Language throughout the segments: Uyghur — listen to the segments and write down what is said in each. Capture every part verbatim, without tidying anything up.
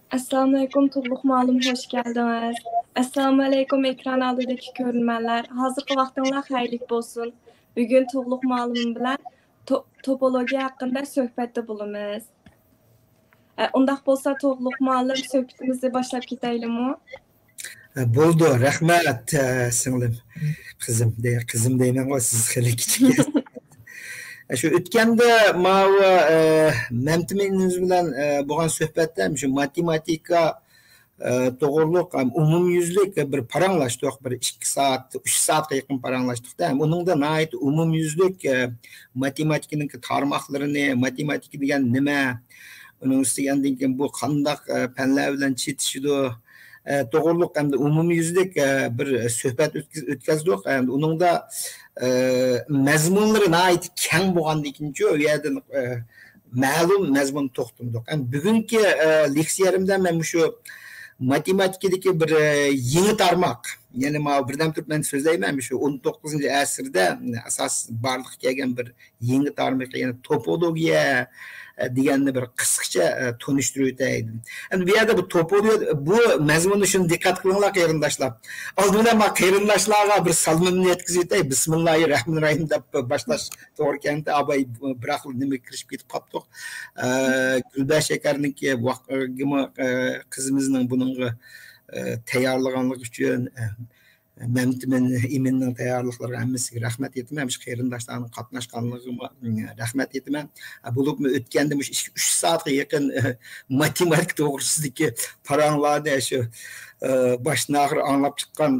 ئەسسالامۇئەلەيكۇم، تۇغلۇق مۇئەللىم، خوش كەلدىڭىز. ئەسسالامۇئەلەيكۇم، ئېكران ئالدىدىكى كۆرۈرمەنلەر. ھازىرقى ۋاقتىڭلار خەيرلىك بولسۇن. بۈگۈن تۇغلۇق مۇئەللىمىم بىلەن تو-، توپولوگىيە ھەققىدە سۆھبەتتە بولىمىز. ئە، ئۇنداق بولسا، تۇغلۇق مۇئەللىم، سۆھبىتىمىزنى باشلاپ كېتەيلىمۇ؟ ئە، بولىدۇ، رەھمەت، ئە، سىڭلىم. قىزىم دەي-، قىزىم دەيمەنغۇ، سىز خېلى كىچىك. ئە، شۇ ئۆتكەندە ماۋۇ، ئە، مەمتىمىن بىلەن، ئە، بولغان سۆھبەتتە شۇ ماتېماتىكا، ئە، توغرۇلۇق ھەم ئومۇميۈزلۈك بىر پاراڭلاشتۇق. بىر ئىككى سائەت، ئۈچ سائەتكە يېقىن پاراڭلاشتۇق-دە. ھەم ئۇنىڭدا ناھايىتى ئومۇميۈزلۈك، ئە، ماتېماتىكىنىڭكى تارماقلىرىنى، ماتېماتىكا دېگەن نېمە، ئۇنىڭ ئۈستىگە ئاندىن كېيىن بۇ قانداق، ئە، پەنلەر بىلەن چېتىشىدۇ، ئە، توغرۇلۇق ھەمدە ئومۇميۈزلۈك، ئە، بىر سۆھبەت ئۆتكۈز-، ئۆتكەزدۇق. ئەمدى ئۇنىڭدا، ئە، مەزمۇنلىرى ناھايىتى كەڭ بولغاندىكىنچۇ، ئۇ يەردىن، ئە، مەلۇم مەزمۇن توختىمىدۇق. ئەمدى بۈگۈنكى، ئە، لېكسىيەمدە مەن مۇشۇ ماتېماتىكىدىكى بىر، ئە، يېڭى تارماق، يەنى ماۋۇ بىردەم تۇرۇپ مەن سۆزلەيمەن، مۇشۇ ئون توققۇزىنچى ئەسىردە ئاساس بارلىققا كەلگەن بىر يېڭى تارمىقى، يەنى توپولوگىيە، ئە، دېگەننى بىر قىسقىچە، ئە، تونۇشتۇرۇپ ئۆتەي دېدىم. ئەمدى بۇ يەردە بۇ توپولوگىيە، بۇ مەزمۇننى شۇنى دىققەت قىلىڭلار، قېرىنداشلار. ئالدى بىلەن مانا قېرىنداشلارغا بىر سالىمىمنى يەتكۈزۈپ ئۆتەي. بىسمىللاھىررەھمانىررەھىم دەپ باشلاش توغرا كەلدى. ئاباي بىراقلا نېمىگە كىرىشىپ كېتىپ قاپتۇق. ئە، گۈلبەشەكەرنىڭكى ۋاق-، گىمۇ، ئە، قىزىمىزنىڭ بۇنىڭغا، ئە، تەييارلىغانلىقى ئۈچۈن، ئە، مەمتىمىن ئىمىننىڭ تەييارلىقلىرىغا ھەممىسىگە رەھمەت ئېيتىمەن. مۇشۇ قېرىنداشلارنىڭ قاتناشقانلىقىغا رەھمەت ئېيتىمەن. بولۇپمۇ ئۆتكەندە مۇشۇ ئىككى، ئۈچ سائەتكە يېقىن ماتېماتىكا توغرىسىدىكى پاراڭلارنى شۇ باشتىن ئاخىر ئاڭلاپ چىققان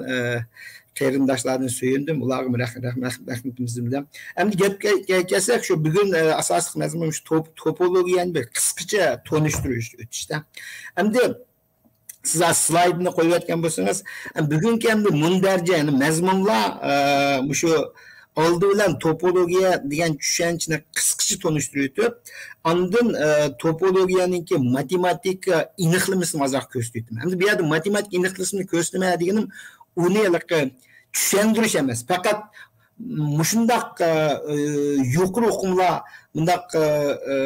قېرىنداشلاردىن سۆيۈندۈم. ئۇلارغا رەھ-، رەھ-، رەھمىتىمىزنى بىلدۈرىمەن. ئەمدى گەپكە كەلسەك، شۇ بۈگۈن ئاساسلىق مەزمۇن شۇ توپ-، توپولوگىيەنى بىر قىسقىچە تونۇشتۇرۇش ئۆتۈشتە. ئەمدى سىز ھازىر سلايدنى قويۇۋەتكەن بولسىڭىز، بۈگۈنكى ئەمدى مۇندەرىجە، يەنى مەزمۇنلار، ئە، مۇشۇ ئالدى بىلەن توپولوگىيە دېگەن چۈشەنچىنى قىسقىچە تونۇشتۇرۇۋېتىپ، ئاندىن، ئە، توپولوگىيەنىڭكى ماتېماتىكا ئېنىقلىمىسىنى ئازراق كۆرسىتىۋېتىمەن. ئەمدى بۇ يەردە ماتېماتىكا ئېنىقلىمىسىنى كۆرسىتىمەن دېگىنىم ئۇنى ھېلىقى چۈشەندۈرۈش ئەمەس، پەقەت مۇشۇنداق، ئە، يۇقىرى ئوقۇملار مۇنداق، ئە، ئە،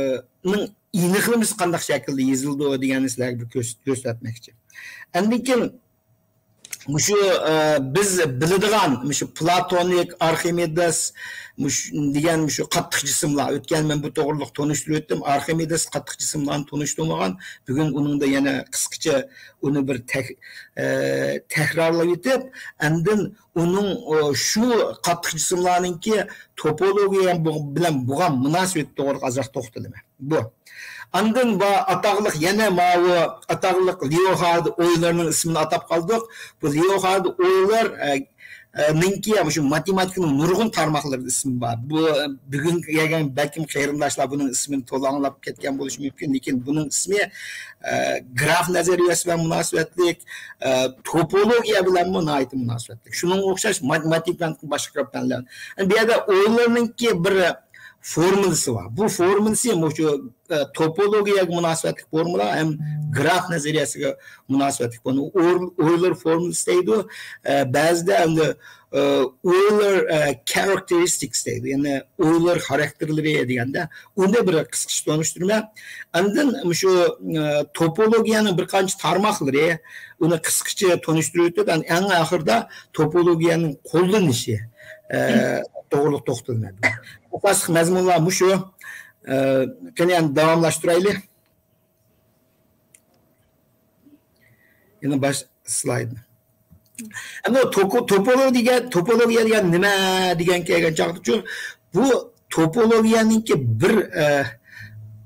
نىڭ ئېنىقلىمىسى قانداق شەكىلدە يېزىلىدۇ دېگەننى سىلەرگە بىر كۆرس-، كۆرسەتمەكچى. ئاندىن كېيىن مۇشۇ، ئە، بىز بىلىدىغان مۇشۇ پلاتونىك، ئارخىمېدېس مۇش-، دېگەن مۇشۇ قاتتىق جىسىملار، ئۆتكەن مەن بۇ توغرىلىق تونۇشتۇرۇپ ئۆتتۈم. ئارخىمېدېس قاتتىق جىسىملارنى تونۇشتۇرمىغان. بۈگۈن ئۇنىڭدا يەنە قىسقىچە ئۇنى بىر تەك-، ئە، تەكرارلاپ ئۆتۈپ، ئاندىن ئۇنىڭ، ئۇ، شۇ قاتتىق جىسىملارنىڭكى توپولوگىيە بۇ-، بىلەن بولغان مۇناسىۋىتى توغرىلىق ئازراق توختىلىمەن. بۇ. ئاندىن بار ئاتاقلىق، يەنە ماۋۇ ئاتاقلىق لېئوخارد ئويلېرنىڭ ئىسمىنى ئاتاپ قالدۇق. بۇ لېئوخارد ئويلېر، ئە، ئە، نىڭكى مۇشۇ ماتېماتىكىنىڭ نۇرغۇن تارماقلىرىدا ئىسمى بار. بۇ، ئە، بۈگۈنكى كەلگەن بەلكىم قېرىنداشلار بۇنىڭ ئىسمىنى تولا ئاڭلاپ كەتكەن بولۇشى مۇمكىن، لېكىن بۇنىڭ ئىسمى، ئە، گراف نەزەرىيەسى بىلەن مۇناسىۋەتلىك، ئە، توپولوگىيە بىلەنمۇ ناھايىتى مۇناسىۋەتلىك. شۇنىڭغا ئوخشاش مات-، ماتېماتىكىدىن باشقا پەنلەر. بۇ يەردە ئويلېرنىڭكى بىر فورمۇلىسى بار. بۇ فورمۇلىسى مۇشۇ، ئە، توپولوگىيەگە مۇناسىۋەتلىك فورمۇلا ھەم گراف نەزەرىيەسىگە مۇناسىۋەتلىك فورمۇلا. ئويلېر فورمۇلىسى دەيدۇ. ئە، بەزىدە ئەمدى، ئە، ئويلېر، ئە، كارەكتېرىستىكس دەيدۇ. يەنى ئويلېر خاراكتېرلىرى دېگەندە ئۇنى بىر قىسقىچە تونۇشتۇرىمەن. ئاندىن مۇشۇ، ئە، توپولوگىيەنىڭ بىر قانچە تارماقلىرى، ئۇنى قىسقىچە تونۇشتۇرۇپ ئۆتۈپ، ئەڭ ئاخىرىدا توپولوگىيەنىڭ قوللىنىشى، ئە، توغرىلىق توختىلىمەن. ئاساسلىق مەزمۇنلار مۇشۇ. ئە، قېنى، يەنە داۋاملاشتۇرايلى. يەنە باش سلايدنى. ئەمدى توكو-، توپولوگىيە، توپولوگىيە دېگەن نېمە دېگەن كەلگەن چاغدىچۇ، بۇ توپولوگىيەنىڭكى بىر، ئە،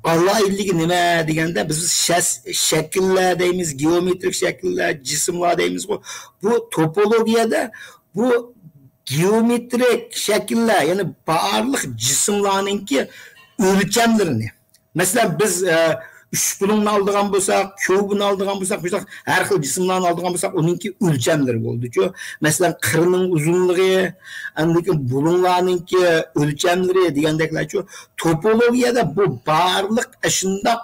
ئالاھىدىلىكى نېمە دېگەندە، بىز شەس-، شەكىللەر دەيمىز، گېئومېترىك شەكىللەر، جىسىملار دەيمىزغۇ. بۇ توپولوگىيەدە بۇ گېئومېترىك شەكىللەر، يەنى بارلىق جىسىملارنىڭكى ئۆلچەملىرىنى، مەسىلەن، بىز، ئە، ئۈچ بۇلۇڭنى ئالىدىغان بولساق، كۆۋرۈكنى ئالىدىغان بولساق، مۇشۇنداق ھەر خىل جىسىملارنى ئالىدىغان بولساق، ئۇنىڭكى ئۆلچەملىرى بولىدۇچۇ. مەسىلەن، قىرنىڭ ئۇزۇنلۇقى، ئاندىن كېيىن بۇلۇڭلارنىڭكى ئۆلچەملىرى دېگەندەكلەرچۇ. توپولوگىيەدە بۇ بارلىق ئاشۇنداق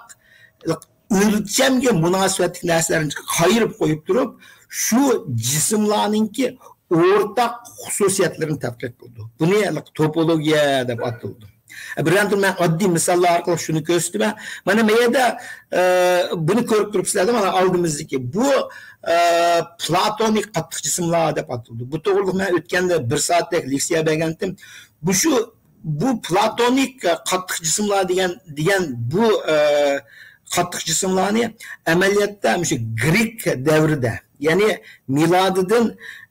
ئۆلچەمگە مۇناسىۋەتلىك نەرسىلەرنى قايرىپ قويۇپ تۇرۇپ، شۇ جىسىملارنىڭكى ئورتاق خۇسۇسىيەتلىرىنى تەتقىق قىلىدۇ. بۇنى توپولوگىيە دەپ ئاتىلىدۇ. بىرەر تۈر مەن ئاددىي مىساللار ئارقىلىق شۇنى كۆرسىتىمەن. مانا ما يەردە، ئە، بۇنى كۆرۈپ تۇرۇپسىلەر، مانا ئالدىمىزدىكى بۇ، ئە، پلاتونىك قاتتىق جىسىملار دەپ ئاتىلىدۇ. بۇ توغرىلىق مەن ئۆتكەندە بىر سائەتتەك لېكسىيە بەرگەنتىم. مۇشۇ، بۇ پلاتونىك قاتتىق جىسىملار دېگەن، دېگەن بۇ، ئە، قاتتىق جىسىملارنى ئەمەلىيەتتە مۇشۇ گرېك دەۋرىدە، يەنى مىلادىدىن،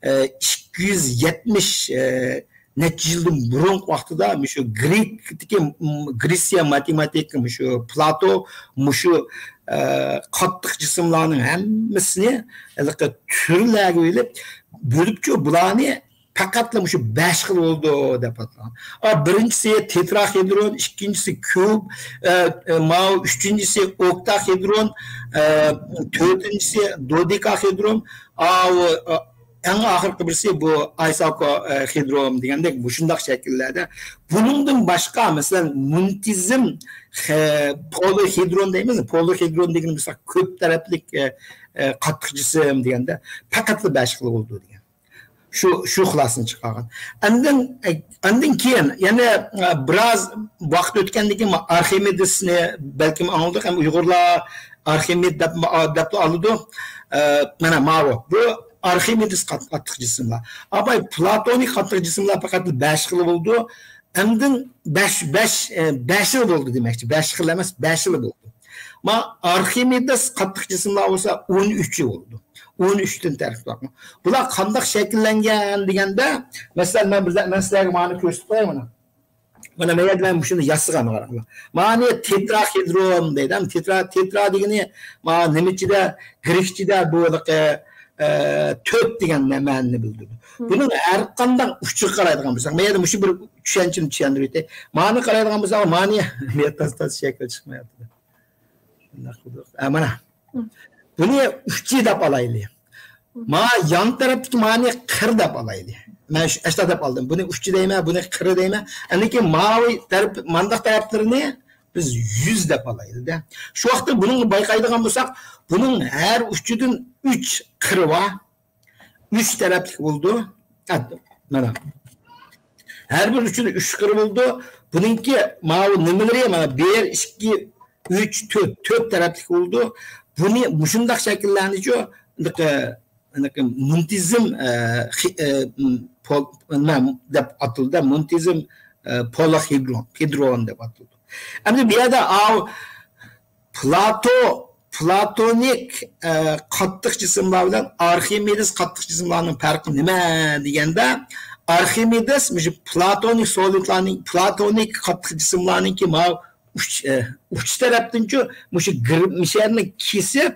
ئە، ئىككى يۈز يەتمىش، ئە، نەچچە يىلدىن بۇرۇنقى ۋاقتىدا مۇشۇ گرېكتىكى، م-، گرېتسىيە ماتېماتىكى مۇشۇ پلاتو مۇشۇ، ئە، قاتتىق جىسىملارنىڭ ھەممىسىنى ھېلىقى تۈرلەرگە بۆلۈپ، بۆلۈپچۇ بۇلارنى پەقەتلا مۇشۇ بەش خىل بولىدۇ دەپ ئاتىغان. ئا، بىرىنچىسى تېتراخېدرون، ئىككىنچىسى كۇب، ئە، ئە، ماۋۇ ئۈچىنچىسى ئوكتاخېدرون، ئە، تۆتىنچىسى دودېكاخېدرون، ئاۋۇ، ئە، ئەڭ ئاخىرقى بىرسى بۇ ئايساكوخېدرون دېگەندەك مۇشۇنداق شەكىللەردە. بۇنىڭدىن باشقا، مەسىلەن، مۇنتىزم، خە-، پولىخېدرون دەيمىز، پولىخېدرون دېگىنى بولسا كۆپ تەرەپلىك، ئە، ئە، قاتتىق جىسىم دېگەندە پەقەتلا بەش خىل بولىدۇ دېگەن. شۇ، شۇ خۇلاسىنى چىقارغان. ئاندىن، ئاندىن كېيىن يەنە، ئە، بىراز ۋاقىت ئۆتكەندىن كېيىن ئارخىمېدېسنى بەلكىم ئاڭلىدۇق، ھەم ئۇيغۇرلار ئارخىمېد دەپ، دەپلا ئالىدۇ. ئە، مانا ماۋۇ. بۇ ئارخىمېدېس قات-، قاتتىق جىسىملار. ئاپاي، پلاتونىك قاتتىق جىسىملار پەقەت بەش خىل بولىدۇ. ئاندىن بەش، بەش، ئە، بەش خىل بولدى دېمەكچى. بەش خىل ئەمەس، بەش خىل بولدى. ما ئارخىمېدېس قاتتىق جىسىملار بولسا ئون ئۈچى بولىدۇ. ئون ئۈچتىن تەركىب تاپقان. بۇلار قانداق شەكىللەنگەن دېگەندە، مەسىلەن، مەن بىر، مەن سىلەرگە مانا كۆرسىتىپ قوياي مانا. مانا ما يەردە مەن مۇشۇنى ياسىغان، قاراڭلار. مانا تېتراخېدرون دەيدۇ. تېترا، تېترا دېگىنى ما نېمىچىدە، گرېكچىدە بۇ، ئە، تۆت دېگەن مەنىنى بىلدۈرىدۇ. بۇنىڭ ھەر قانداق ئۇچىغا قارايدىغان بولساق، ما يەردە مۇشۇ بىر چۈشەنچىنى چۈشەندۈرۈۋېتەي. مانى قارايدىغان بولساق، مانى تاز، تاز شەكىل چىقمايۋاتىدۇ. شۇنداق قىلدۇق. ئە، مانا. بۇنى ئۇچى دەپ ئالايلى. ما يان تەرەپتىكى مانى قىر دەپ ئالايلى. مەن شۇ ئەشتا دەپ ئالدىم. بۇنى ئۇچى دەيمەن، بۇنى قىرى دەيمەن. ئەنكى ماۋۇ تەرەپ، مانداق تەرەپلىرىنى بىز يۈز دەپ ئالايلى-دە. شۇ ۋاقىتتا بۇنىڭغا بايقايدىغان بولساق، بۇنىڭ ھەر ئۇچىدىن ئۈچ قىرى بار. ئۈچ تەرەپلىك بولىدۇ. ھە، مانا. ھەر بىر ئۇچىدا ئۈچ قىرى بولىدۇ. بۇنىڭكى ماۋۇ نېمىلىرى، مانا، بىر، ئىككى، ئۈچ، تۆت، تۆت تەرەپلىك بولىدۇ. بۇنى مۇشۇنداق شەكىللەرنىچۇ، ئېنىقى، ئېنىقى مۇنتىزم، ئە، خى-، ئە، م، پول-، نېمە دەپ ئاتىلىدۇ، مۇنتىزم، ئە، پولىخېدرون، خېدرون دەپ ئاتىلىدۇ. ئەمدى بۇ يەردە ئاۋۇ پلاتو، پلاتونىك، ئە، قاتتىق جىسىملار بىلەن ئارخىمېدېس قاتتىق جىسىملارنىڭ پەرقى نېمە دېگەندە، ئارخىمېدېس مۇشۇ پلاتونىك سولىدلارنىڭ، پلاتونىك قاتتىق جىسىملارنىڭكى ماۋۇ ئۇچ، ئە، ئۇچ تەرەپتىنچۇ مۇشۇ گىر-، مۇشۇ يەرنى كېسىپ،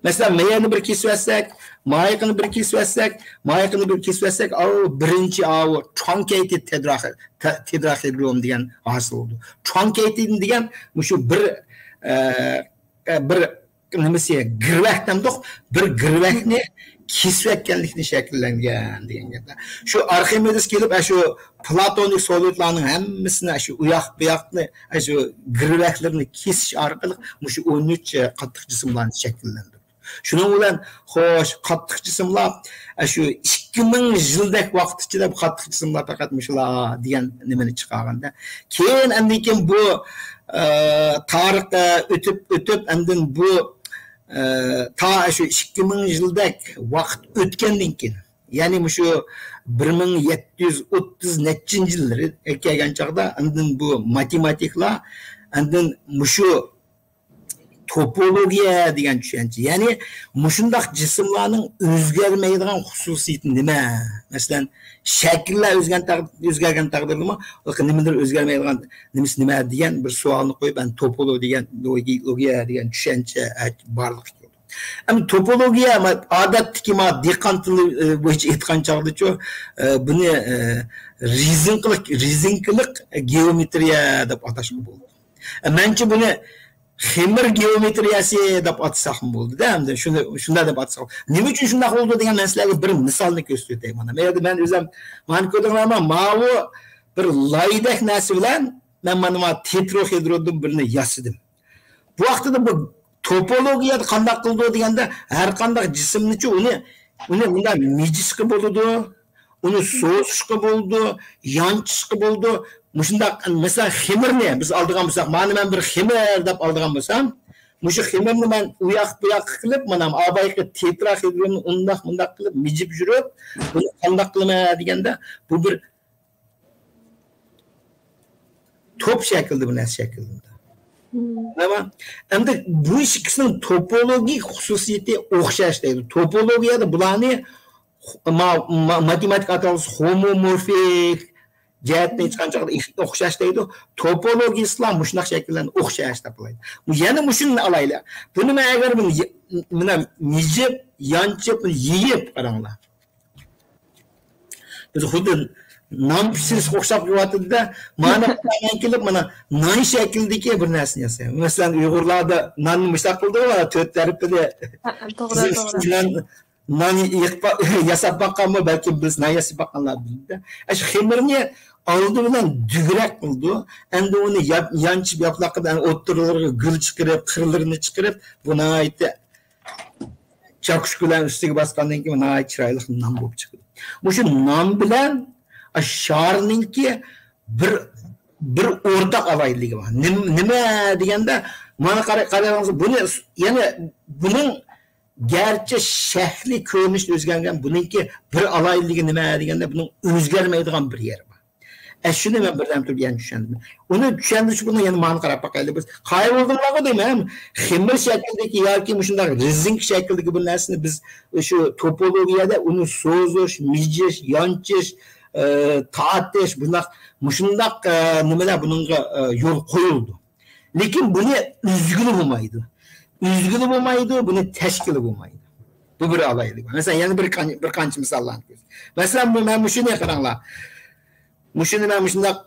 مەسىلەن، ما يەرنى بىر كېسىۋەتسەك، مايىقىنى بىر كېسىۋەتسەك، مايىقىنى بىر كېسىۋەتسەك، ئاۋۇ بىرىنچى ئاۋۇ ترانكەيتېد تېدراخ-، تە-، تېدراخېدرون دېگەن ھاسىل بولىدۇ. ترانكەيتېد دېگەن مۇشۇ بىر، ئە، ئە، بىر نېمىسى، گىرۋەك دەمدۇق، بىر گىرۋەكنى كېسىۋەتكەنلىكتىن شەكىللەنگەن دېگەن گەپ. شۇ ئارخىمېدېس كېلىپ، ئە، شۇ پلاتونىك سولىدلارنىڭ ھەممىسىنى، ئە، شۇ ئۇياق بۇياقنى، ئە، شۇ گىرۋەكلىرىنى كېسىش ئارقىلىق مۇشۇ ئون ئۈچ قاتتىق جىسىملارنى شەكىللەندۈردى. شۇنىڭ بىلەن، خوش، قاتتىق جىسىملار، ئە، شۇ ئىككى مىڭ يىلدەك ۋاقىت ئىچىدە بۇ قاتتىق جىسىملار پەقەت مۇشۇلار دېگەن نېمىنى چىقارغاندا، كېيىن ئاندىن كېيىن بۇ، ئە، تارىخ، ئە، ئۆتۈپ، ئۆتۈپ، ئاندىن بۇ، ئە، تا شۇ ئىككى مىڭ يىلدەك ۋاقىت ئۆتكەندىن كېيىن، يەنى مۇشۇ بىر مىڭ يەتتە يۈز ئوتتۇز نەچچىنچى يىللىرى كەلگەن چاغدا، ئاندىن بۇ ماتېماتىكلار ئاندىن مۇشۇ توپولوگىيە دېگەن چۈشەنچە، يەنى مۇشۇنداق جىسىملارنىڭ ئۆزگەرمەيدىغان خۇسۇسىيىتى نېمە؟ مەسىلەن، شەكىللەر ئۆزگەرگەن تەق-، ئۆزگەرگەن تەقدىردىمۇ، نېمىلەر ئۆزگەرمەيدىغان، نېمىسى نېمە دېگەن بىر سوئالنى قويۇپ، ئەنە توپولو دېگەن، لوگىيە دېگەن چۈشەنچە بارلىققا كەلدى. ئەمدى توپولوگىيە، ئادەتتىكى ما دېھقان تىلى، ئە، بويىچە ئېيتقان چاغدىچۇ، ئە، بۇنى، ئە، رېزىنكىلىق، رېزىنكىلىق گېئومېتىرىيە دەپ ئاتاشقا بولىدۇ. ئە، مەنچە بۇنى خېمىر گېئومېتىرىيەسى دەپ ئاتىساقمۇ بولىدۇ-دە، ئەمدى شۇنى، شۇنداق دەپ ئاتىساق. نېمە ئۈچۈن شۇنداق بولىدۇ دېگەن مەن سىلەرگە بىر مىسالنى كۆرسىتىۋېتەي مانا. مەن، مەن ئۆزۈم، مانا كۆردۈڭلارمۇ، ماۋۇ بىر لايدەك نەرسە بىلەن مەن مانا ما تېتروخېدروندىن بىرنى ياسىدىم. بۇ ۋاقتىدا بۇ توپولوگىيەدە قانداق قىلىدۇ دېگەندە، ھەر قانداق جىسىمنىچۇ ئۇنى، ئۇنى مۇنداق مىجىشقا بولىدۇ، ئۇنى سوزۇشقا بولىدۇ، يانچىشقا بولىدۇ. مۇشۇنداق، مەسىلەن، خېمىرنى بىز ئالىدىغان بولساق، مانا مەن بىر خېمىر دەپ ئالىدىغان بولسام، مۇشۇ خېمىرنى مەن ئۇ ياق، بۇ ياققا قىلىپ، مانا ئابايقى تېتراخىدروننى ئۇنداق، مۇنداق قىلىپ مىجىپ يۈرۈپ، بۇنى قانداق قىلىمەن دېگەندە، بۇ بىر توپ شەكلىدە، بىر نەرسە شەكلىدە. ئەمما ئەمدى بۇ ئىككىسىنىڭ توپولوگىك خۇسۇسىيىتى ئوخشاش دەيدۇ. توپولوگىيەدە بۇلارنى ما-، ما-، ماتېماتىكا ئاتالغۇسى خومومورفىك جەھەتتىن ئېيتقان چاغدا ئوخشاش دەيدۇ. توپولوگىستلار مۇشۇنداق شەكىللەرنى ئوخشاش دەپ بىلىدۇ. يەنە مۇشۇنى ئالايلى. بۇنى مەن ئەگەر بۇنى ي-، مانا مىجىپ، يانچىپ، يېيىپ قاراڭلار. بىز خۇددى نان پىشۇرۇشقا ئوخشاپ قېلىۋاتىدۇ-دە، مانا مەن كېلىپ، مانا نان شەكلىدىكى بىر نەرسىنى ياسايمەن. مەسىلەن، ئۇيغۇرلاردا ناننى مۇشۇنداق قىلىدۇ، تۆت تەرىپىنى. ھە، توغرا، توغرا. نان، نان يېقىپ، ياساپ باققانمۇ؟ بەلكىم بىز نان ياساپ باققانلار بىلىدۇ-دە. ئاشۇ خېمىرنى ئالدى بىلەن دۈگرەك قىلىدۇ. ئەمدى ئۇنى ياپ-، يانچىپ ياپلاققا ئوتتۇرىلىرىغا گۈل چىقىرىپ، قىرلىرىنى چىقىرىپ، بۇ ناھايىتى چاكۇشكا بىلەن ئۈستىگە باسقاندىن كېيىن ناھايىتى چىرايلىق نان بولۇپ چىقىدۇ. مۇشۇ نان بىلەن شارنىڭكى بىر، بىر ئورتاق ئالاھىدىلىكى بار. نېم-، نېمە دېگەندە، مانا قارا-، قاراڭلار، بۇنى يەنە بۇنىڭ گەرچە شەكلى، كۆرۈنۈشى ئۆزگەرگەن، بۇنىڭكى بىر ئالاھىدىلىكى نېمە دېگەندە، بۇنىڭ ئۆزگەرمەيدىغان بىر يېرى بار. ئە، شۇنى مەن بىردەم تۇرۇپ يەنە چۈشەندۈم. ئۇنى چۈشەندۈرۈش بۇنى يەنە مانا قاراپ باقايلى بىز. قايىل بولدۇڭلارغۇ دەيمەن. خېمىر شەكلىدىكى ياكى مۇشۇنداق رېزىنكا شەكلىدىكى بىر نەرسىنى بىز شۇ توپولوگىيەدە ئۇنى سوزۇش، مىجىش، يانچىش، ئە، تارتىش، بۇنداق، مۇشۇنداق، ئە، نېمىلەر بۇنىڭغا، ئە، يول قويۇلىدۇ. لېكىن بۇنى ئۈزگىلى بولمايدۇ. ئۈزگىلى بولمايدۇ، بۇنى تەشكىلى بولمايدۇ. بۇ بىر ئالاھىدىلىك. مەسىلەن، يەنە بىر قان-، بىر قانچە مىساللارنى كۆرسەم. مەسىلەن، بۇ، مەن مۇشۇنى قاراڭلار. مۇشۇنى مەن مۇشۇنداق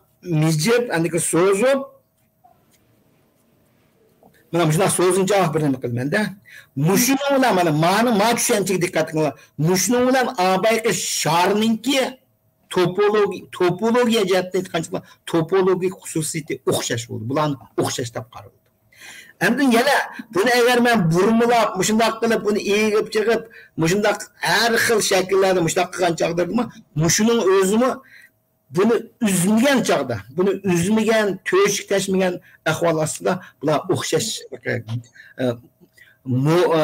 مىجىپ، ئاندىن كېيىن سوزۇپ، مانا مۇشۇنداق سوزۇنچاق بىر نېمە قىلىمەن-دە. مۇشۇنىڭ بىلەن مانا، مانا، ما چۈشەنچىگە دىققەت قىلىڭلار. مۇشۇنىڭ بىلەن ئابايقى شارنىڭكى توپولوگىيە، توپولوگىيە جەھەتتىن ئېيتقان چاغدا توپولوگىك خۇسۇسىيىتى ئوخشاش بولىدۇ. بۇلارنى ئوخشاش دەپ قارىلىدۇ. ئەمدى يەنە بۇنى ئەگەر مەن بۇرمىلاپ، مۇشۇنداق قىلىپ، بۇنى ئېگىپ چىقىپ، مۇشۇنداق ھەر خىل شەكىللەردە مۇشۇنداق قىلغان چاغدا، مۇشۇنىڭ ئۆزىمۇ بۇنى ئۈزمىگەن چاغدا، بۇنى ئۈزمىگەن، تۆشۈك تەشمىگەن ئەھۋال ئاستىدا بۇلار ئوخشاش، ئە، مو-، ئە،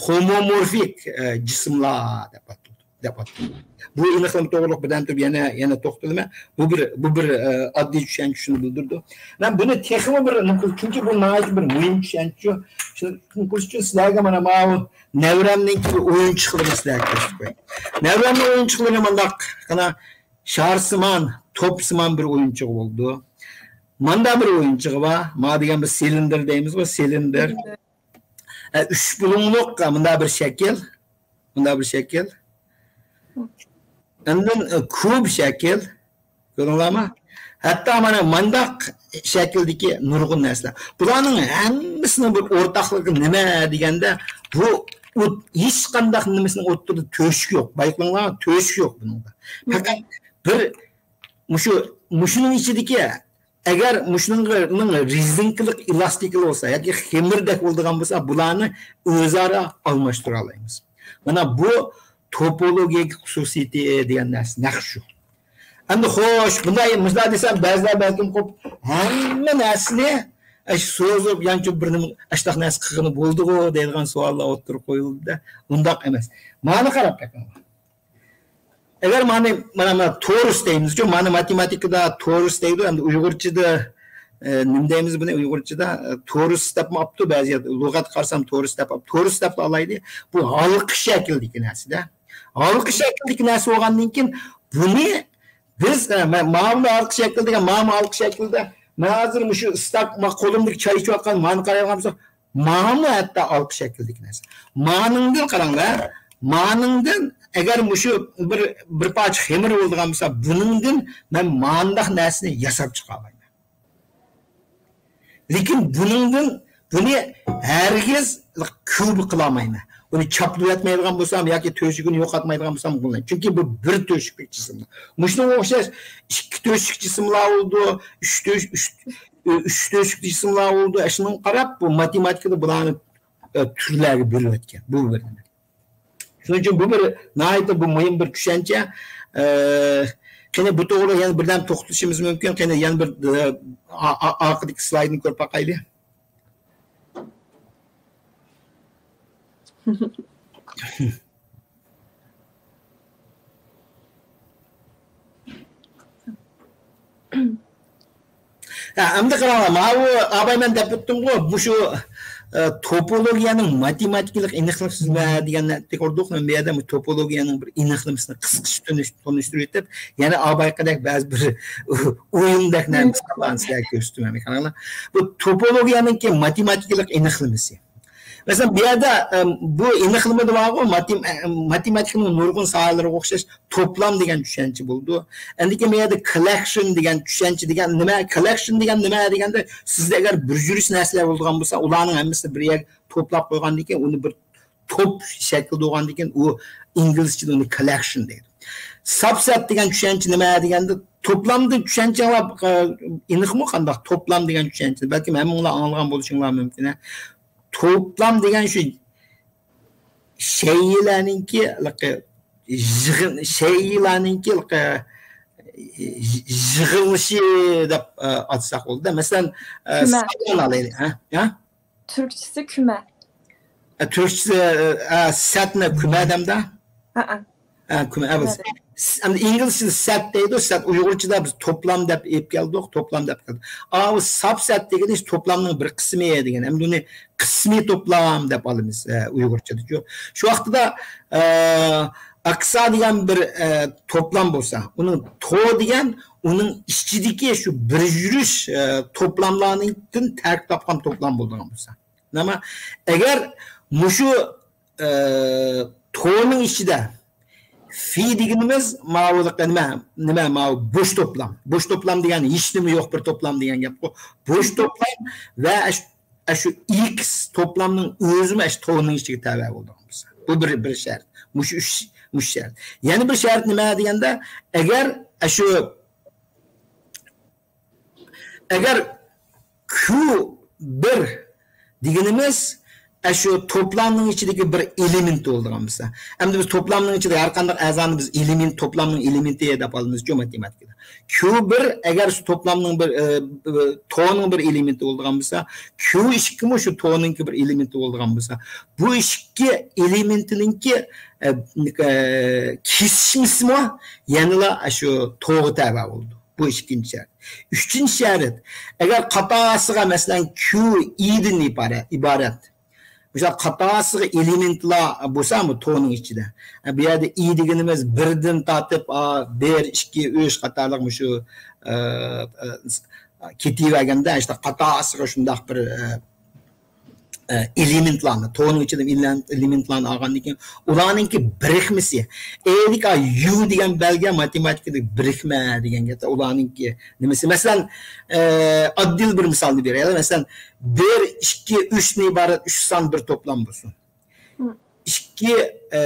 خومومورفىك، ئە، جىسىملار دەپ ئاتىلىدۇ. دەپ ئاتىلىدۇ. بۇ ئېنىقلىما توغرۇلۇق بىردەم تۇرۇپ يەنە، يەنە توختىلىمەن. بۇ بىر، بۇ بىر، ئە، ئاددىي چۈشەنچە شۇنى بىلدۈرىدۇ. مەن بۇنى تېخىمۇ بىر نېمە قىل-، چۈنكى بۇ ناھايىتى بىر مۇھىم چۈشەنچە. شۇنى قىلىش ئۈچۈن سىلەرگە مانا ماۋۇ نەۋرەمنىڭكى بىر ئويۇنچۇقلىرىنى سىلەرگە كۆرسىتىپ قوياي. نەۋرەمنىڭ ئويۇنچۇقلىرى مانداق، قانا، شارسىمان، توپسىمان بىر ئويۇنچۇقى بولىدۇ. ماندا بىر ئويۇنچۇقى بار. ما دېگەن بىر سىلىندىر دەيمىزغۇ، سىلىندىر. ئە، ئۈچ بۇلۇڭلۇق، ئە، مۇندا بىر شەكىل. مۇندا بىر شەكىل. ئاندىن، ئە، كۇب شەكىل. كۆردۈڭلارمۇ؟ ھەتتا مانا مانداق شەكىلدىكى نۇرغۇن نەرسىلەر. بۇلارنىڭ ھەممىسىنىڭ بىر ئورتاقلىقى نېمە دېگەندە، بۇ ئوت-، ھېچقانداق نېمىسىنىڭ ئوتتۇرىدا تۆشۈك يوق. بايقىلىڭلار، تۆشۈك يوق بۇنىڭدا. پەقەت بىر مۇشۇ، مۇشۇنىڭ ئىچىدىكى، ئەگەر مۇشۇنىڭ رېزىنكىلىق، ئېلاستىكىلىق بولسا ياكى خېمىردەك بولىدىغان بولسا، بۇلارنى ئۆزئارا ئالماشتۇرالايمىز. مانا بۇ توپولوگىيەلىك خۇسۇسىيىتى دېگەن نەرسە نەق شۇ. ئەمدى خوش، بۇنداق، مۇشۇنداق دېسەم، بەزىلەر بەلكىم قوپ، ھەممە نەرسىنى ئەش سوزۇپ، يانچۇپ بىر نېمە، ئاشتاق نەرسە قىلغىنى بولدىغۇ دەيدىغان سوئاللار ئوتتۇرىغا قويۇلدى-دە، ئۇنداق ئەمەس. مانا قاراپ بېقىڭلار. ئەگەر مانا، مانا، مانا تورۇس دەيمىزچۇ، مانا ماتېماتىكىدا تورۇس دەيدۇ، ئەمدى ئۇيغۇرچىدا، ئە، نېمە دەيمىز بۇنى ئۇيغۇرچىدا؟ ئە، تورۇس دەپمۇ ئاپتۇ بەزى يەردە، لۇغەتكە قارىسام تورۇس دەپ ئاپ-، تورۇس دەپلا ئالايلى. بۇ ھالقا شەكلىدىكى نەرسىدە. ھالقا شەكلىدىكى نەرسە بولغاندىن كېيىن بۇنى بىز، ئە، مە-، ماۋۇ ھالقا شەكلىدىكى، ماۋۇ ھالقا شەكلىدە، مەن ھازىر مۇشۇ ئىستاك، ما-، قولۇمدىكى چاي ئىچىۋاتقان مانا قاراۋالغان بولسا، مانا ھەتتا ھالقا شەكلىدىكى نەرسە. مانىڭدىن قاراڭلار، مانىڭدىن ئەگەر مۇشۇ بىر، بىر پارچە خېمىر بولىدىغان بولسا، بۇنىڭدىن مەن مانداق نەرسىنى ياساپ چىقالايمەن. لېكىن بۇنىڭدىن، بۇنى ھەرگىز كۇب قىلالمايمەن. ئۇنى چاپلىۋەتمەيدىغان بولسام ياكى تۆشۈكىنى يوقاتمايدىغان بولسام بولمايدۇ. چۈنكى بۇ بىر تۆشۈكلۈك جىسىم. مۇشۇنىڭغا ئوخشاش ئىككى تۆشۈك جىسىملار بولىدۇ، ئۈچ تۆش-، ئۈچ، ئۈچ تۆشۈك جىسىملار بولىدۇ. ئاشۇنىڭغا قاراپ بۇ ماتېماتىكىدا بۇلارنى، ئە، تۈرلەرگە بۆلۈۋەتكەن. بۇ بىر. شۇنىڭ ئۈچۈن بۇ بىر ناھايىتى بۇ مۇھىم بىر چۈشەنچە. ئە، قېنى بۇ توغرىلىق يەنە بىردەم توختىلىشىمىز مۇمكىن. قېنى يەنە بىر، ئە، ئا-، ئا-، ئارقىدىكى سلايدنى كۆرۈپ باقايلى. ھە، ئەمدى قاراڭلار، ماۋۇ ئاباي مەن دەپ ئۆتتۈمغۇ، مۇشۇ، ئە، توپولوگىيەنىڭ ماتېماتىكىلىق ئېنىقلىمىسى نېمە دېگەننى ئۇقتۇردۇق. مەن بۇ يەردە بۇ توپولوگىيەنىڭ بىر ئېنىقلىمىسىنى قىسقىچە تونۇش-، تونۇشتۇرۇپ ئۆتۈپ، يەنە ئابايقىدەك بەزى بىر ئويۇندەك نەرسىلەرنى سىلەرگە كۆرسىتىمەن. قاراڭلار، بۇ توپولوگىيەنىڭكى ماتېماتىكىلىق ئېنىقلىمىسى. مەسىلەن، بۇ يەردە، ئەم، بۇ ئېنىقلىمىدا بارغۇ، ماتېم-، ئەم، ماتېماتىكىنىڭ نۇرغۇن ساھەلىرىگە ئوخشاش توپلام دېگەن چۈشەنچە بولىدۇ. ئەندىكىن بۇ يەردە كوللېكشن دېگەن چۈشەنچە دېگەن نېمە؟ كوللېكشن دېگەن نېمە دېگەندە، سىزدە ئەگەر بىر يۈرۈش نەرسىلەر بولىدىغان بولسا، ئۇلارنىڭ ھەممىسىنى بىر يەرگە توپلاپ قويغاندىن كېيىن، ئۇنى بىر توپ شەكلىدە بولغاندىن كېيىن، ئۇ ئىنگلىزچىدا ئۇنى كوللېكشن دەيدۇ. سابسەت دېگەن چۈشەنچە نېمە دېگەندە، توپلامدا چۈشەنچەڭلار، ئە، ئېنىقمۇ قانداق؟ توپلام دېگەن چۈشەنچە، بەلكىم ھەممىڭلار ئاڭلىغان بولۇشۇڭلار مۇمكىن، ھە؟ توپلام دېگەن شۇ شەيئىلەرنىڭكى، يىغىن، شەيئىلەرنىڭكى، يىغىلىشى دەپ، ئە، ئاتىساق بولىدۇ. مەسىلەن، ئە، كۈمە. سايلان ئالايلى، ھە؟ ھە؟ تۈركچىسى كۈمە. ئە، تۈركچىسى، ئە، سەتنى كۈمە دەمدە؟ ھەئە. ھە، كۈمە، ئە، بولسا. كۈمە. ئەمدى ئىنگلىزچىدا سەت دەيدۇ، سەت ئۇيغۇرچىدا بىز توپلام دەپ ئېلىپ كەلدۇق، توپلام دەپ كەلدۇق. ئاۋۇ سابسەت دېگىنى توپلامنىڭ بىر قىسمى دېگەن. ئەمدى ئۇنى قىسمىي توپلام دەپ ئالىمىز، ئە، ئۇيغۇرچىدىچۇ. شۇ ۋاقتىدا، ئە، ئاكسا دېگەن بىر، ئە، توپلام بولسا، ئۇنىڭ تو دېگەن ئۇنىڭ ئىچىدىكى شۇ بىر يۈرۈش، ئە، توپلاملارنىڭدىن تەركىب تاپقان توپلام بولىدىغان بولسا. نېمە؟ ئەگەر مۇشۇ، ئە، تونىڭ ئىچىدە في دېگىنىمىز ماۋۇ نېمە، نېمە ماۋۇ بوش توپلام. بوش توپلام دېگەن ھېچنېمە يوق بىر توپلام دېگەن گەپقۇ. بوش توپلام ۋە ئەش-، ئەشۇ ئىكس توپلامنىڭ ئۆزىمۇ ئەشۇ تونىڭ ئىچىگە تەۋە بولىدىغان بولسا. بۇ بىر، بىر شەرت. مۇشۇ ئۈچ، مۇشۇ شەرت. يەنە بىر شەرت نېمە دېگەندە، ئەگەر ئەشۇ ئەگەر كيۇ بىر دېگىنىمىز، ئە، شۇ توپلامنىڭ ئىچىدىكى بىر ئېلېمېنت بولىدىغان بولسا، ئەمدى بىز توپلامنىڭ ئىچىدە ھەر قانداق ئەزانى بىز ئېلېمېنت، توپلامنىڭ ئېلېمېنتى دەپ ئالىمىزچۇ ماتېماتىكىدا. كيۇ بىر ئەگەر شۇ توپلامنىڭ بىر، ئە، تونىڭ بىر ئېلېمېنتى بولىدىغان بولسا، كيۇ ئىككىمۇ شۇ تونىڭكى بىر ئېلېمېنتى بولىدىغان بولسا، بۇ ئىككى ئېلېمېنتىنىڭكى، ئە، ئە، كېسىشمىسىمۇ يەنىلا شۇ توغا تەۋە بولىدۇ. بۇ ئىككىنچى شەرت. ئۈچىنچى شەرت، ئەگەر قاتارسىغا، مەسىلەن، كيۇ ئىدىن ئىبارەت، ئىبارەت. مۇشۇ قاتارسىغا ئېلېمېنتلار بولسا، بۇ تونىڭ ئىچىدە. بۇ يەردە ئى دېگىنىمىز بىردىن تارتىپ، ئا، بىر، ئىككى، ئۈچ قاتارلىق مۇشۇ، ئە، ئە، كېتىۋەرگەندە، ئىشتە قاتارسىغا شۇنداق بىر، ئە، ئە، ئېلېمېنتلارنى، تونىڭ ئىچىدە ئېلېمېنتلارنى ئالغاندىن كېيىن، ئۇلارنىڭكى بىرىكمىسى. ئەيدىك، ئا، يۇ دېگەن بەلگە ماتېماتىكىدىكى بىرىكمە دېگەن گەپتە، ئۇلارنىڭكى نېمىسى. مەسىلەن، ئە، ئاددىي بىر مىسالنى بېرەيلى. مەسىلەن، بىر، ئىككى، ئۈچتىن ئىبارەت ئۈچ سان بىر توپلام بولسۇن. مم. ئىككى، ئە،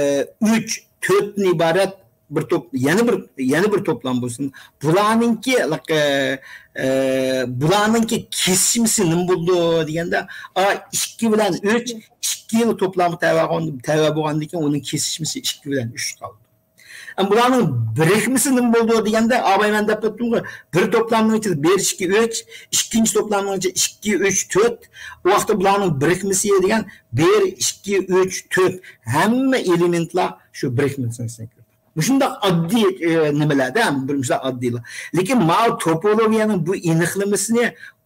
ئۈچ، تۆتتىن ئىبارەت بىر توپ-، يەنە بىر، يەنە بىر توپلام بولسۇن. بۇلارنىڭكى، ئە، ئە، بۇلارنىڭكى كېسىشمىسى نېمە بولىدۇ دېگەندە، ئا، ئىككى بىلەن ئۈچ، ئىككى توپلامغا تەۋە بولغان-، تەۋە بولغاندىن كېيىن ئۇنىڭ كېسىشمىسى ئىككى بىلەن ئۈچ قالىدۇ. ئەمما بۇلارنىڭ بىرىكمىسى نېمە بولىدۇ دېگەندە، ئا، باي مەن دەپ ئۆتتۈمغۇ، بىر توپلامنىڭ ئىچىدە بىر، ئىككى، ئۈچ، ئىككىنچى توپلامنىڭ ئىچىدە ئىككى، ئۈچ، تۆت. ئۇ ۋاقىتتا بۇلارنىڭ بىرىكمىسى دېگەن بىر، ئىككى، ئۈچ، تۆت. ھەممە ئېلېمېنتلار شۇ بىرىكمىسىنى مۇشۇنداق ئاددىي، ئە، نېمىلەردە، بىر مىسال ئاددىيلا. لېكىن ماۋۇ توپولوگىيەنىڭ بۇ ئېنىقلىمىسىنى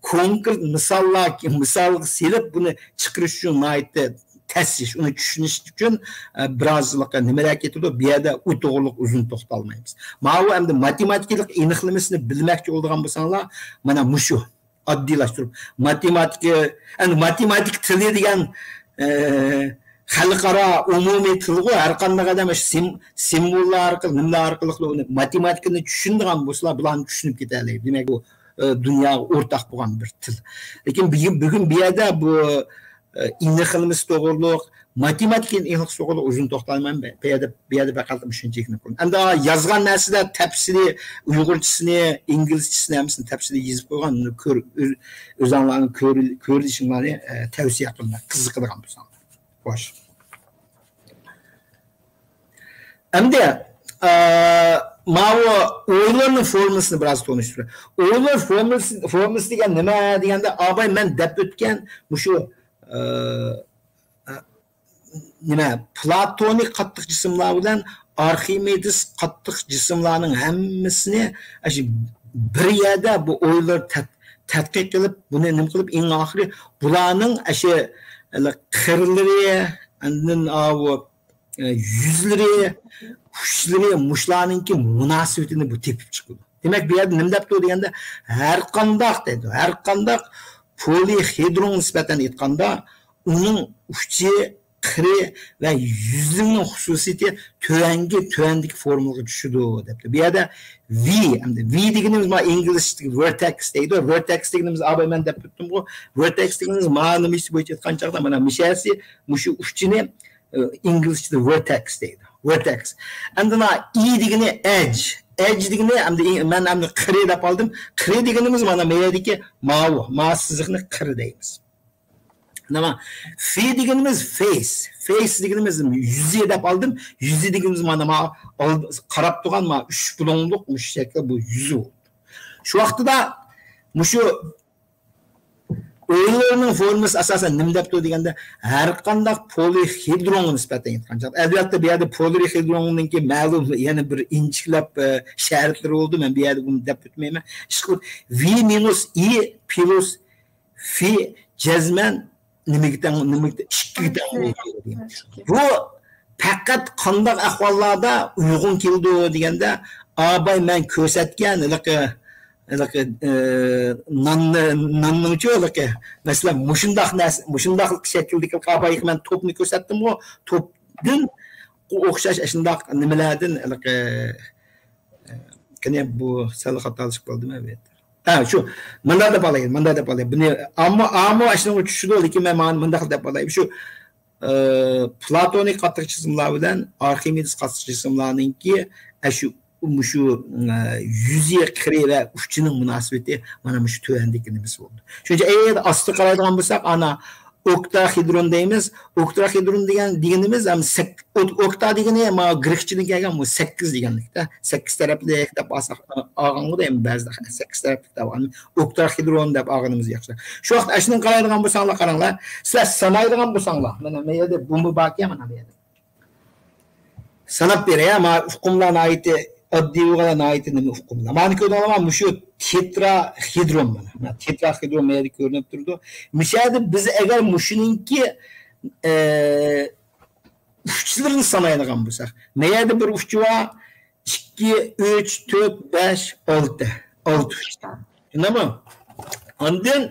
كونكرېت مىساللار، مىسالغا سېلىپ بۇنى چىقىرىش ئۈچۈن ناھايىتى تەس ئىش. ئۇنى چۈشىنىش ئۈچۈن، ئە، بىرازلىق نېمىلەر كېتىدۇ. بۇ يەردە ئۇ توغرىلىق ئۇزۇن توختالمايمىز. ماۋۇ ئەمدى ماتېماتىكىلىق ئېنىقلىمىسىنى بىلمەكچى بولىدىغان بولساڭلار، مانا مۇشۇ. ئاددىيلاشتۇرۇپ، ماتېماتىكا، ئەمدى ماتېماتىكا تىلى دېگەن، ئە، خەلقئارا ئومۇمىي تىلغۇ، ھەر قانداق ئادەم شۇ سىم-، سىمۋوللار ئارقىلىق، نېمىلەر ئارقىلىق ئۇنى ماتېماتىكىنى چۈشىنىدىغان بولسىلا، بۇلارنى چۈشىنىپ كېتەلەيدۇ. دېمەك، ئۇ، ئە، دۇنياغا ئورتاق بولغان بىر تىل. لېكىن بۈگۈن، بۈگۈن بۇ يەردە بۇ، ئە، ئېنىقلىمىسى توغرۇلۇق، ماتېماتىكىنى ئېنىق سوقىدۇ، ئۇزۇن توختالمايمەن. بۇ يەردە، بۇ يەردە بەك قالدىم، شۇنچىلىكنى قىلدىم. ئەمدى يازغان نەرسىدە تەپسىلىي ئۇيغۇرچىسىنى، ئىنگلىزچىسىنى ھەممىسىنى تەپسىلىي يېزىپ قويغان. ئۇنى كۆر-، ئۆز-، ئۆزۈڭلارنى كۆر-، كۆرۈۋېلىشىڭلارنى، ئە، تەۋسىيە قىلىمەن، قىزىقىدىغان بولساڭلار. خوش. ئەمدى، ئە، ماۋۇ ئويلارنىڭ فورمۇلىسىنى بىراز تونۇشتۇرۇپ. ئويلار فورمۇلىسى، فورمۇلىسى دېگەن نېمە دېگەندە، ئاباي مەن دەپ ئۆتكەن مۇشۇ، ئە، نېمە، پلاتونىك قاتتىق جىسىملار بىلەن ئارخىمېدېس قاتتىق جىسىملارنىڭ ھەممىسىنى ئاشۇ بىر يەردە بۇ ئويلار تەت-، تەتقىق قىلىپ، بۇنى نېمە قىلىپ، ئەڭ ئاخىرى بۇلارنىڭ ئاشۇ قىرلىرى، ئاندىن ئاۋۇ، ئە، يۈزلىرى، ئۇچلىرى، مۇشۇلارنىڭكى مۇناسىۋىتىنى بۇ تېپىپ چىقىدۇ. دېمەك، بۇ يەردە نېمە دەپتۇ دېگەندە، ھەر قانداق دەيدۇ، ھەر قانداق پولىخېدرونغا نىسبەتەن ئېيتقاندا، ئۇنىڭ ئۇچى، قىرى ۋە يۈزلىرىنىڭ خۇسۇسىيىتى تۆۋەنگە، تۆۋەندىكى فورمۇلىغا چۈشىدۇ دەپتۇ. بۇ يەردە ۋى، ئەمدى ۋى دېگىنىمىز مانا ئىنگلىزچىدىكى ۋېرتەكس دەيدۇ. ۋېرتەكس دېگىنىمىز، ئاباي مەن دەپ ئۆتتۈمغۇ، ۋېرتەكس دېگىنىمىز مانا نېمە بويىچە ئېيتقان چاغدا، مانا مىشەسى مۇشۇ ئۇچىنى، ئە، ئىنگلىزچىدە ۋېرتەكس دەيدۇ. ۋېرتەكس. ئەمدى مانا ئى دېگىنى ئەج. ئەج دېگىنى ئەمدى ئى-، مەن ئەمدى قىرى دەپ ئالدىم. قىرى دېگىنىمىز مانا مەيەدىكى ماۋۇ، ما سىزىقنى قىرى دەيمىز. نېمە؟ فى دېگىنىمىز فېيس. فېيس دېگىنىمىز يۈزى دەپ ئالدىم. يۈزى دېگىنىمىز مانا، ما ئالد-، قاراپ تۇرغان ما ئۈچ بۇلۇڭلۇق مۇشۇ شەكىل، بۇ يۈزى بولدى. شۇ ۋاقتىدا مۇشۇ ئويلارنىڭ فورمۇلىسى ئاساسەن نېمە دەپتۇ دېگەندە، ھەر قانداق پولىخېدرونغا نىسبەتەن ئېيتقان چاغدا، ئەلۋەتتە، بۇ يەردە پولىخېدروننىڭكى مەلۇم يەنە بىر ئىنچىكىلەپ، ئە، شەرتلىرى بولدى. مەن بۇ يەردە بۇنى دەپ ئۆتمەيمەن. ئىشقىلىپ، ۋى مىنۇس ئى پلۇس فى جەزمەن نېمىگە تەڭ؟ نېمىگە تەڭ؟ ئىككىگە تەڭ بولىدۇ. بۇ پەقەت قانداق ئەھۋاللاردا ئۇيغۇن كېلىدۇ دېگەندە، ئاباي مەن كۆرسەتكەن ھېلىقى، ھېلىقى، ئە، ناننى، ناننىڭچۇ ھېلىقى، مەسىلەن، مۇشۇنداق نەرسە، مۇشۇنداق شەكىلدىكى، ئابايغا مەن توپنى كۆرسەتتىمغۇ، توپتىن ئوخشاش ئاشۇنداق نېمىلەردىن ھېلىقى، ئە، قېنى بۇ سەل خاتالىشىپ قالدىم، ئەلۋەتتە. ھە، شۇ، مۇنداق دەپ ئالاي، مۇنداق دەپ ئالاي. بۇنى ئامما، ئامما ئاشۇنىڭغا چۈشىدۇ، لېكىن مەن مانا مۇنداق دەپ ئالاي. شۇ، ئە، پلاتونىك قاتتىق جىسىملار بىلەن ئارخىمېدېس قاتتىق جىسىملارنىڭكى، ئە، شۇ، مۇشۇ، ئە، يۈزى، قىرى ۋە ئۇچىنىڭ مۇناسىۋىتى مانا مۇشۇ تۆۋەندىكى نېمىسى بولىدۇ. شۇنچە ئەگەر ئاستىغا قارايدىغان بولساق، ئانا ئوكتاخېدرون دەيمىز. ئوكتاخېدرون دېگەن، دېگىنىمىز ھەم سەك-، ئوك-، ئوكتا دېگىنى ما گرېكچىدىن كەلگەن، بۇ سەككىز دېگەنلىكتە. سەككىز تەرەپلىك دەپ ئالساق، ئالغانغۇ دەيمەن بەزىدە. سەككىز تەرەپلىك دەپ ئالغان. ئوكتاخېدرون دەپ ئالغىنىمىز ياخشى. شۇ ۋاقىت ئاشۇنى قارايدىغان بولساڭلار، قاراڭلار. سىلەر سانايدىغان بولساڭلار، مانا ما يەردە بۇمۇ باركەن، مانا ما يەردە. ساناپ بېرەي، ھە، ما ئۇقۇملار ناھايىتى ئاددىي بولغان، ناھايىتى نېمە ئۇقۇملار. مانا كۆردۈڭلارمۇ، مۇشۇ تېتراخېدرون مانا. مانا تېتراخېدرون ما يەردە كۆرۈنۈپ تۇرىدۇ. مۇشۇ يەردە بىز ئەگەر مۇشۇنىڭكى، ئە، ئۇچلىرىنى سانايدىغان بولساق، ما يەردە بىر ئۇچى بار، ئىككى، ئۈچ، تۆت، بەش، ئالتە. ئالتە ئۇچ. شۇنداقمۇ؟ ئاندىن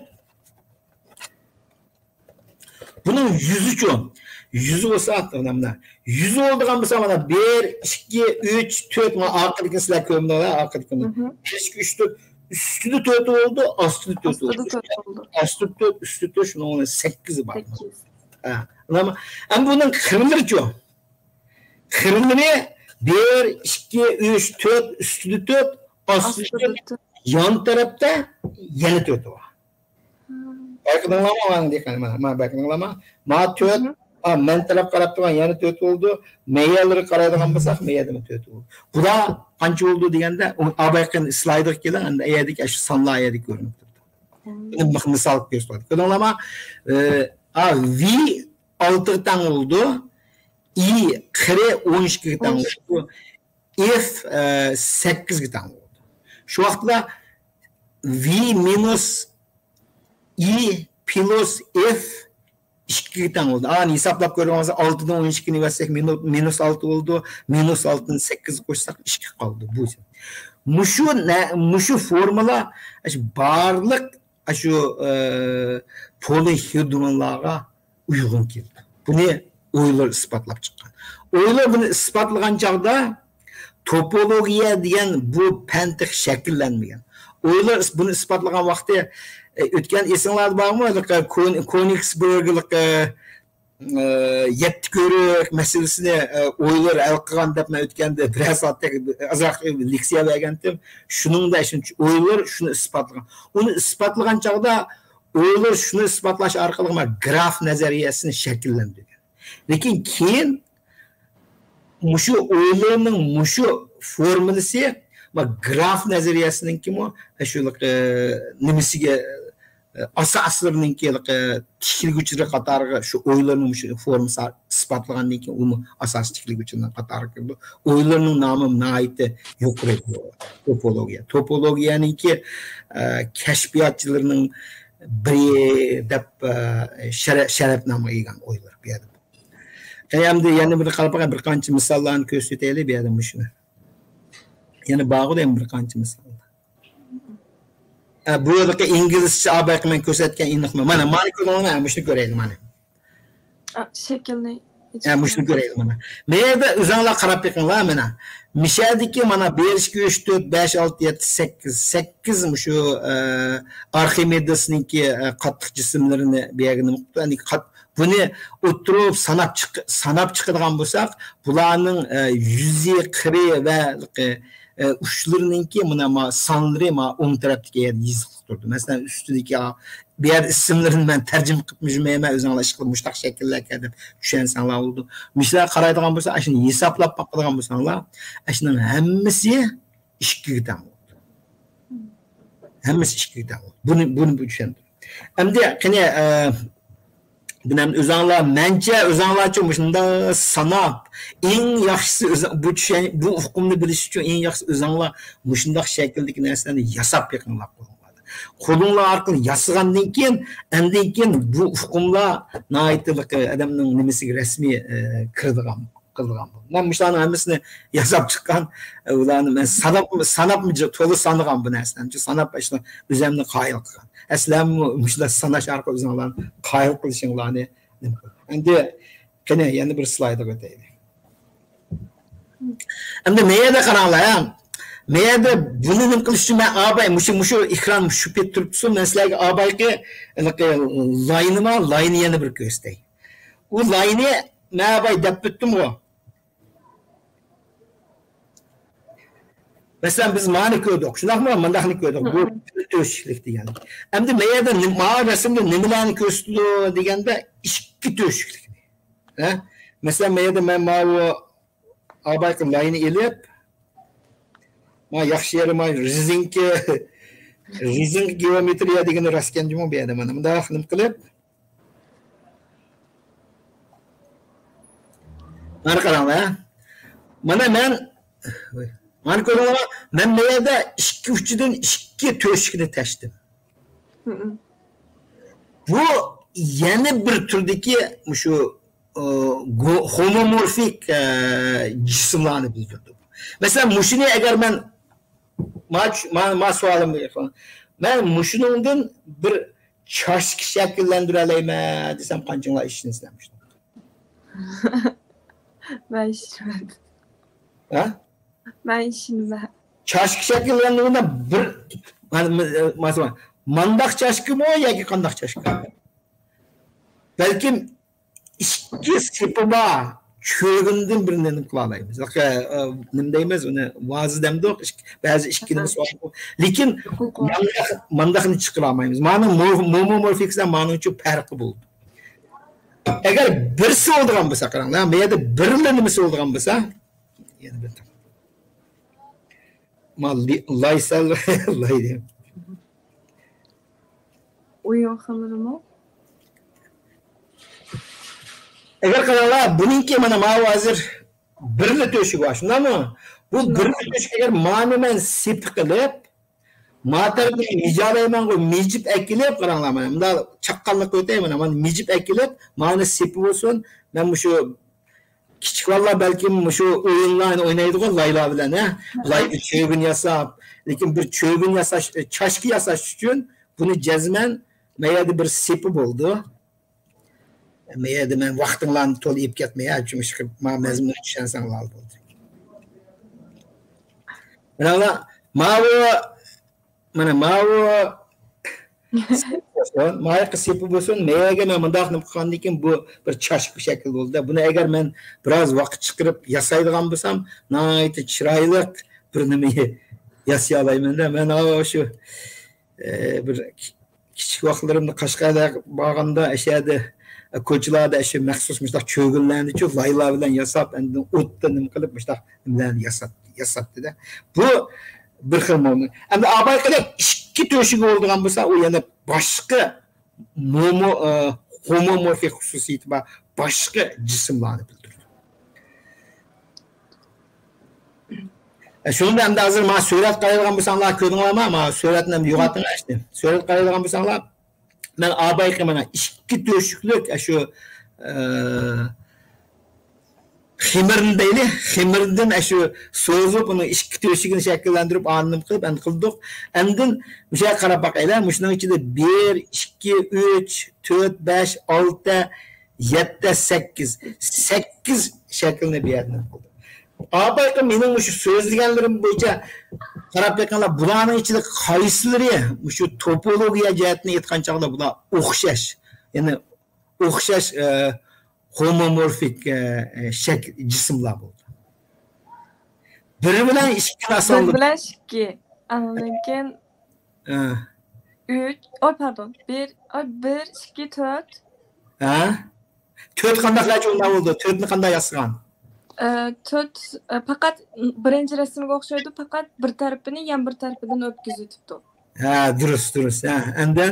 بۇنىڭ يۈزىچۇ؟ يۈزى بولسا، مانا، يۈزى بولىدىغان بولسا، مانا، بىر، ئىككى، ئۈچ، تۆت، مانا، ئارقىدىكىنى سىلەر كۆرمىدىڭلار، ئارقىدىكىنى. مم. بىر، ئىككى، ئۈچ، تۆت. ئۈستىدە تۆتى بولدى، ئاستىدا تۆتى بولدى. ئاستىدا تۆت بولدى. ئاستىدا تۆت، ئۈستىدە تۆت، شۇنىڭ بىلەن سەككىز بار. سەككىز. ھە. ئەمما، ئەمما بۇنىڭ قىرلىرىچۇ؟ قىرلىرى بىر، ئىككى، ئۈچ، تۆت، ئۈستىدە تۆت، ئاستىدا تۆت، يان تەرەپتە يەنە تۆت بار. بايقىدىڭلارمۇ؟ مانا، مانا، مانا بايقىدىڭلارمۇ؟ ما تۆت، مم. ما مەن تەرەپ قاراپ تۇرغان يەنە تۆت بولدى. مەيەلىرى قارايدىغان بولساق، مەيەدىمۇ تۆت بولدى. بۇلار قانچە بولدى دېگەندە، ئۇ، ئا، بايقى سلايدىغا كېلىڭ، ئەمدى ئەيەردىكى ئاشۇ سانلار ئەيەردە كۆرۈنۈپ تۇرىدۇ. مم. بۇنى مىسال كۆرسىتىۋاتىمەن. كۆردۈڭلارمۇ؟ ئە، ئا، ۋى ئالتىغا تەڭ بولدى. ئى قىرى ئون ئىككىگە تەڭ بولدى. ئېف، ئە، سەككىزگە تەڭ بولدى. شۇ ۋاقىتتا ۋى مىنۇس ئى پلۇس ئېف ئىككىگە تەڭ بولدى. ئانى ھېسابلاپ كۆرگەن بولسا، ئالتىدىن ئون ئىككىنى يىۋەتسەك، مىنۇ-، مىنۇس ئالتە بولىدۇ. مىنۇس ئالتىدىن سەككىزگە قوشساق، ئىككى قالدى. بۇ. مۇشۇ نە-، مۇشۇ فورمۇلا، ئاشۇ بارلىق، ئاشۇ، ئە، پولىخېدرونلارغا ئۇيغۇن كېلىدۇ. بۇنى ئويلار ئىسپاتلاپ چىققان. ئويلار بۇنى ئىسپاتلىغان چاغدا توپولوگىيە دېگەن بۇ پەن تېخى شەكىللەنمىگەن. ئويلار ئىس-، بۇنى ئىسپاتلىغان ۋاقتى، ئە، ئۆتكەن ئېسىڭلاردا بارمۇ؟ ھېلىقى كون-، كونىگسبېرگلىق، ئە، ئە، يەتتە كۆۋرۈك مەسىلىسىنى، ئە، ئويلار ھەل قىلغان دەپ مەن ئۆتكەندە بىرەر سائەتتەك ئازراق لېكسىيە بەرگەنتىم. شۇنىڭدا شۇنچە ئويلار شۇنى ئىسپاتلىغان. ئۇنى ئىسپاتلىغان چاغدا ئويلار شۇنى ئىسپاتلاش ئارقىلىق مانا گراف نەزەرىيەسىنى شەكىللەندۈرگەن. لېكىن كېيىن مۇشۇ ئويلارنىڭ مۇشۇ فورمۇلىسى، ما، گراف نەزەرىيەسىنىڭكىمۇ شۇ، ئە، نېمىسىگە، ئە، ئاساسلىرىنىڭكى، ئە، تىكلىگۈچلىرى قاتارىغا شۇ ئويلارنىڭ شۇ فورمىسى ئىسپاتلىغاندىن كېيىن ئۇمۇ ئاساسىي تىكلىگۈچنىڭ قاتارىغا كىرىدۇ. ئويلارنىڭ نامى ناھايىتى يۇقىرى توپولوگىيە. توپولوگىيەنىڭكى، ئە، كەشپىياتچىلىرىنىڭ بىرى دەپ، ئە، شەرە-، شەرەپنامىغا ئىگە ئويلار بۇ يەردە. قېنى ئەمدى يەنە بىر قاراپ بېقىڭ، بىر قانچە مىساللارنى كۆرسىتەيلى بۇ يەردە مۇشۇنى. يەنە بارغۇ دەيمەن بىر قانچە مىسال. ھە، بۇ يەردىكى ئىنگلىزچە ئابايقا مەن كۆرسەتكەن ئېنىقمۇ؟ مانا، مانا كۆرۈڭلار، مۇشۇنى كۆرەيلى، مانا. ئا، شەكىلنى ھە، مۇشۇنى كۆرەيلى، مانا. مەيەردە ئۆزۈڭلار قاراپ بېقىڭلار، مانا. مىشەدىكى، مانا، بىر، ئىككى، ئۈچ، تۆت، بەش، ئالتە، يەتتە، سەككىز، سەككىز مۇشۇ، ئە، ئارخىمېدېسنىڭكى، ئە، قاتتىق جىسىملىرىنى بۇ يەرگە نېمە قىپتۇ؟ يەنى قات-، بۇنى ئوتتۇرىغا ساناپ چىق-، ساناپ چىقىدىغان بولساق، بۇلارنىڭ، ئە، يۈزى، قىرى ۋە، ئە، ئۇچلىرىنىڭكى مانا ما سانلىرى ما ئوڭ تەرەپتىكى يەردە يېزىقلىق تۇرىدۇ. مەسىلەن، ئۈستىدىكى، ئا، بۇ يەر ئىسىملىرىنى مەن تەرجىمە قىلىپ يۈرمەيمەن، ئۆزۈڭلار ئىشقىلىپ مۇشۇنداق شەكىللەركەن دەپ چۈشەنسەڭلار بولىدۇ. مۇشۇلارغا قارايدىغان بولسا، ئاشۇنى ھېسابلاپ باقىدىغان بولساڭلار، ئاشۇنىڭ ھەممىسى ئىككىگە تەڭ بولىدۇ. ھەممىسى ئىككىگە تەڭ بولىدۇ. بۇنى، بۇنى بۇ چۈشەندۈرۈپ. ئەمدى قېنى، ئە، بۇنى ئەمدى ئۆزۈڭلار، مەنچە ئۆزۈڭلارچە مۇشۇنداق ساناپ، ئەڭ ياخشىسى ئۆزۈڭ-، بۇ چۈشەن-، بۇ ئۇقۇمنى بىلىش ئۈچۈن ئەڭ ياخشىسى ئۆزۈڭلار مۇشۇنداق شەكىلدىكى نەرسىلەرنى ياساپ بېقىڭلار قولۇڭلاردا. قولۇڭلار ئارقىلىق ياسىغاندىن كېيىن، ئاندىن كېيىن بۇ ئۇقۇملار ناھايىتى ئادەمنىڭ نېمىسىگە رەسمىي، ئە، كىرىدىغان. قىلغان بۇ. مەن مۇشۇلارنىڭ ھەممىسىنى ياساپ چىققان، ئە، ئۇلارنى مەن ساناپ، ساناپمۇ جىق، تولا سانىغان بۇ نەرسىلەرنى. ساناپ ئاشۇ ئۆزۈمنى قايىل قىلغان. ئە، سىلەرمۇ مۇشۇنداق ساناش ئارقىلىق ئۆزۈڭلارنى قايىل قىلىشىڭلارنى نېمە قىلدىم. ئەمدى قېنى يەنە بىر سلايدقا ئۆتەيلى. ئەمدى مەيەردە قاراڭلار، ھە. مەيەردە بۇنى نېمە قىلىش ئۈچۈن مەن ئاباي، مۇشۇ، مۇشۇ ئېكران شۇ پېتى تۇرۇپتۇ، مەن سىلەرگە ئابايقى ھېلىقى لاينى بار، لاينى يەنە بىر كۆرسىتەي. ئۇ لاينى مەن ئاباي دەپ ئۆتتۈمغۇ. مەسىلەن، بىز مانى كۆردۇق، شۇنداقمۇ؟ مۇنداقنى كۆردۇق. بۇ بىر تۆشۈكلۈك دېگەن. ئەمدى مەيەردە نېم-، ما رەسىمدە نېمىلەرنى كۆرسىتىدۇ دېگەندە، ئىككى تۆشۈكلۈكنى. ھە؟ مەسىلەن، مەيەردە مەن ماۋۇ ئابايقى لاينى ئېلىپ، ما ياخشى يېرى ما رېزىنكا، رېزىنكا گېئومېترىيە دېگىنى راستكەن جۇمۇ بۇ يەردە مانا مۇنداق نېمە قىلىپ، مانا قاراڭلار. مانا مەن، مانا كۆرۈڭلار، مەن بۇ يەردە ئىككى ئۇچىدىن ئىككى تۆشۈكنى تەشتىم. بۇ يەنە بىر تۈردىكى مۇشۇ، ئە، گو-، خومومورفىك، ئە، جىسىملارنى بىلدۈرىدۇ. مەسىلەن، مۇشۇنى ئەگەر مەن، ما، ما، ما سوئالىم، مەن مۇشۇنىڭدىن بىر چاشكا شەكىللەندۈرەلەيمەن دېسەم، قانچىڭلار ئىشىنىسىلەر مۇشۇنى؟ مەن ئىشىنىمەن. ھە؟ مەن ئىشىنىمەن. چاشكا شەكىللەندۈرگەندە بىر، مانا، مانا، مانداق چاشكىمۇ ياكى قانداق چاشكا؟ بەلكىم ئىككى سېپى بار چۆگۈندىن بىرنى قىلالايمىز. ياكى، ئە، نېمە دەيمىز، ئۇنى ۋازا دەمدۇق، ئىككى، بەزى ئىككىنىمىز بار. لېكىن مانداق، مانداقنى چىقىرالمايمىز. مانا مو-، مومومورفىكسلار مانىڭچە پەرقى بولىدۇ. ئەگەر بىرسى بولىدىغان بولسا، قاراڭلار، ما يەردە بىرلا نېمىسى بولىدىغان بولسا، يەنە بىر. ما لى-، لاي سەل، لاي دەيمەن. ئويۇن خىللىرىمۇ؟ ئەگەر قاراڭلار، بۇنىڭكى مانا ماۋۇ ھازىر بىرلا تۆشۈكى بار، شۇنداقمۇ؟ بۇ شۇنداق. بىرلا تۆشۈك ئەگەر مانى مەن سېپى قىلىپ، ما تەرىپىنى مىجالايمەنغۇ، مىجىپ ئەكېلىپ، قاراڭلار، مانا مۇنداق چاققانلىق ئۆتەي، مانا، مانا مىجىپ ئەكېلىپ، مانى سېپى بولسۇن، مەن مۇشۇ كىچىك بالىلار بەلكىم مۇشۇ ئويۇنلارنى ئوينايدىغۇ، لايلار بىلەن، ھە؟ ھە. لايدىن چۆگۈن ياساپ، لېكىن بىر چۆگۈن ياساش، چاشكا ياساش ئۈچۈن بۇنى جەزمەن ما يەردە بىر سېپى بولىدۇ. ما يەردە مەن ۋاقتىڭلارنى تولا ئېلىپ كەتمەي، ھە، چۈمۈشۈپ ما مەزمۇننى چۈشەنسەڭلار بولدى. مانا ماۋۇ، مانا ماۋۇ ماياققا سېپى بولسۇن، مەيەگە مەن مۇنداق نېمە قىلغاندىن كېيىن بۇ بىر چاشقا شەكىل بولدى. بۇنى ئەگەر مەن بىراز ۋاقىت چىقىرىپ ياسايدىغان بولسام، ناھايىتى چىرايلىق بىر نېمە ياسىيالايمەن-دە. مەن ئاۋۇ شۇ، ئە، بىر كىچىك ۋاقىتلىرىمدا قەشقەرگە بارغاندا، ئەشەدە، كوچىلاردا ئەشە مەخسۇس مۇشۇنداق چۆگۈنلەرنىچۇ لايلار بىلەن ياساپ، ئاندىن ئوتتا نېمە قىلىپ، مۇشۇنداق نېمىلەرنى ياساپ، ياساپتىدە. بۇ بىر خىل مورفېم. ئەمدى ئابايقىدەك ئىككى تۆشۈكى بولىدىغان بولسا، ئۇ يەنە باشقا مومو-، ئە، ھومومورفىك خۇسۇسىيىتى بار باشقا جىسىملارنى بىلدۈرىدۇ. ئە، شۇنىڭدا ئەمدى ھازىر ماڭا سۈرەت قارايدىغان بولساڭلار، كۆردۈڭلارمۇ؟ مانا سۈرەتنى ئەمدى يوقاتىڭلار ئىشتە. سۈرەت قارايدىغان بولساڭلار، مەن ئابايقى مانا ئىككى تۆشۈكلۈك، ئە، شۇ، ئە، خېمىرنى دەيلى، خېمىردىن ئە شۇ سوزۇپ، ئۇنىڭ ئىككى تۆشۈكىنى شەكىللەندۈرۈپ، ئانىمۇ قىلىپ، ئەمدى قىلدۇق. ئاندىن مۇشۇ يەرگە قاراپ باقايلى. مۇشۇنىڭ ئىچىدە بىر، ئىككى، ئۈچ، تۆت، بەش، ئالتە، يەتتە، سەككىز. سەككىز شەكىلنى بۇ يەردىن قىلدۇق. ئاپايقا، مېنىڭ مۇشۇ سۆزلىگەنلىرىم بويىچە قاراپ بېقىڭلار، بۇلارنىڭ ئىچىدە قايسىلىرى مۇشۇ توپولوگىيە جەھەتتىن ئېيتقان چاغدا بۇلار ئوخشاش، يەنى ئوخشاش، ئە، ھومومورفىك، ئە، ئە، شەك-، جىسىملار بولدى. بىر بىلەن ئىككىنى بىر ئاسانلىق. بىلەن ئىككى. ئاندىن كېيىن ئە. ئۈچ. ئاي، پاردون. بىر، ئاي، بىر، ئىككى، تۆت. ھە؟ تۆت قانداق لەچۇندا بولدى؟ تۆتنى قانداق ياسىغان؟ ئە، تۆت، ئە، پەقەت بىرىنچى رەسىمگە ئوخشايدۇ، پەقەت بىر تەرىپىنى يەنە بىر تەرىپىدىن ئۆتكۈزۈۋېتىپتۇ. ھە، دۇرۇس، دۇرۇس. ھە، ئەمدى؟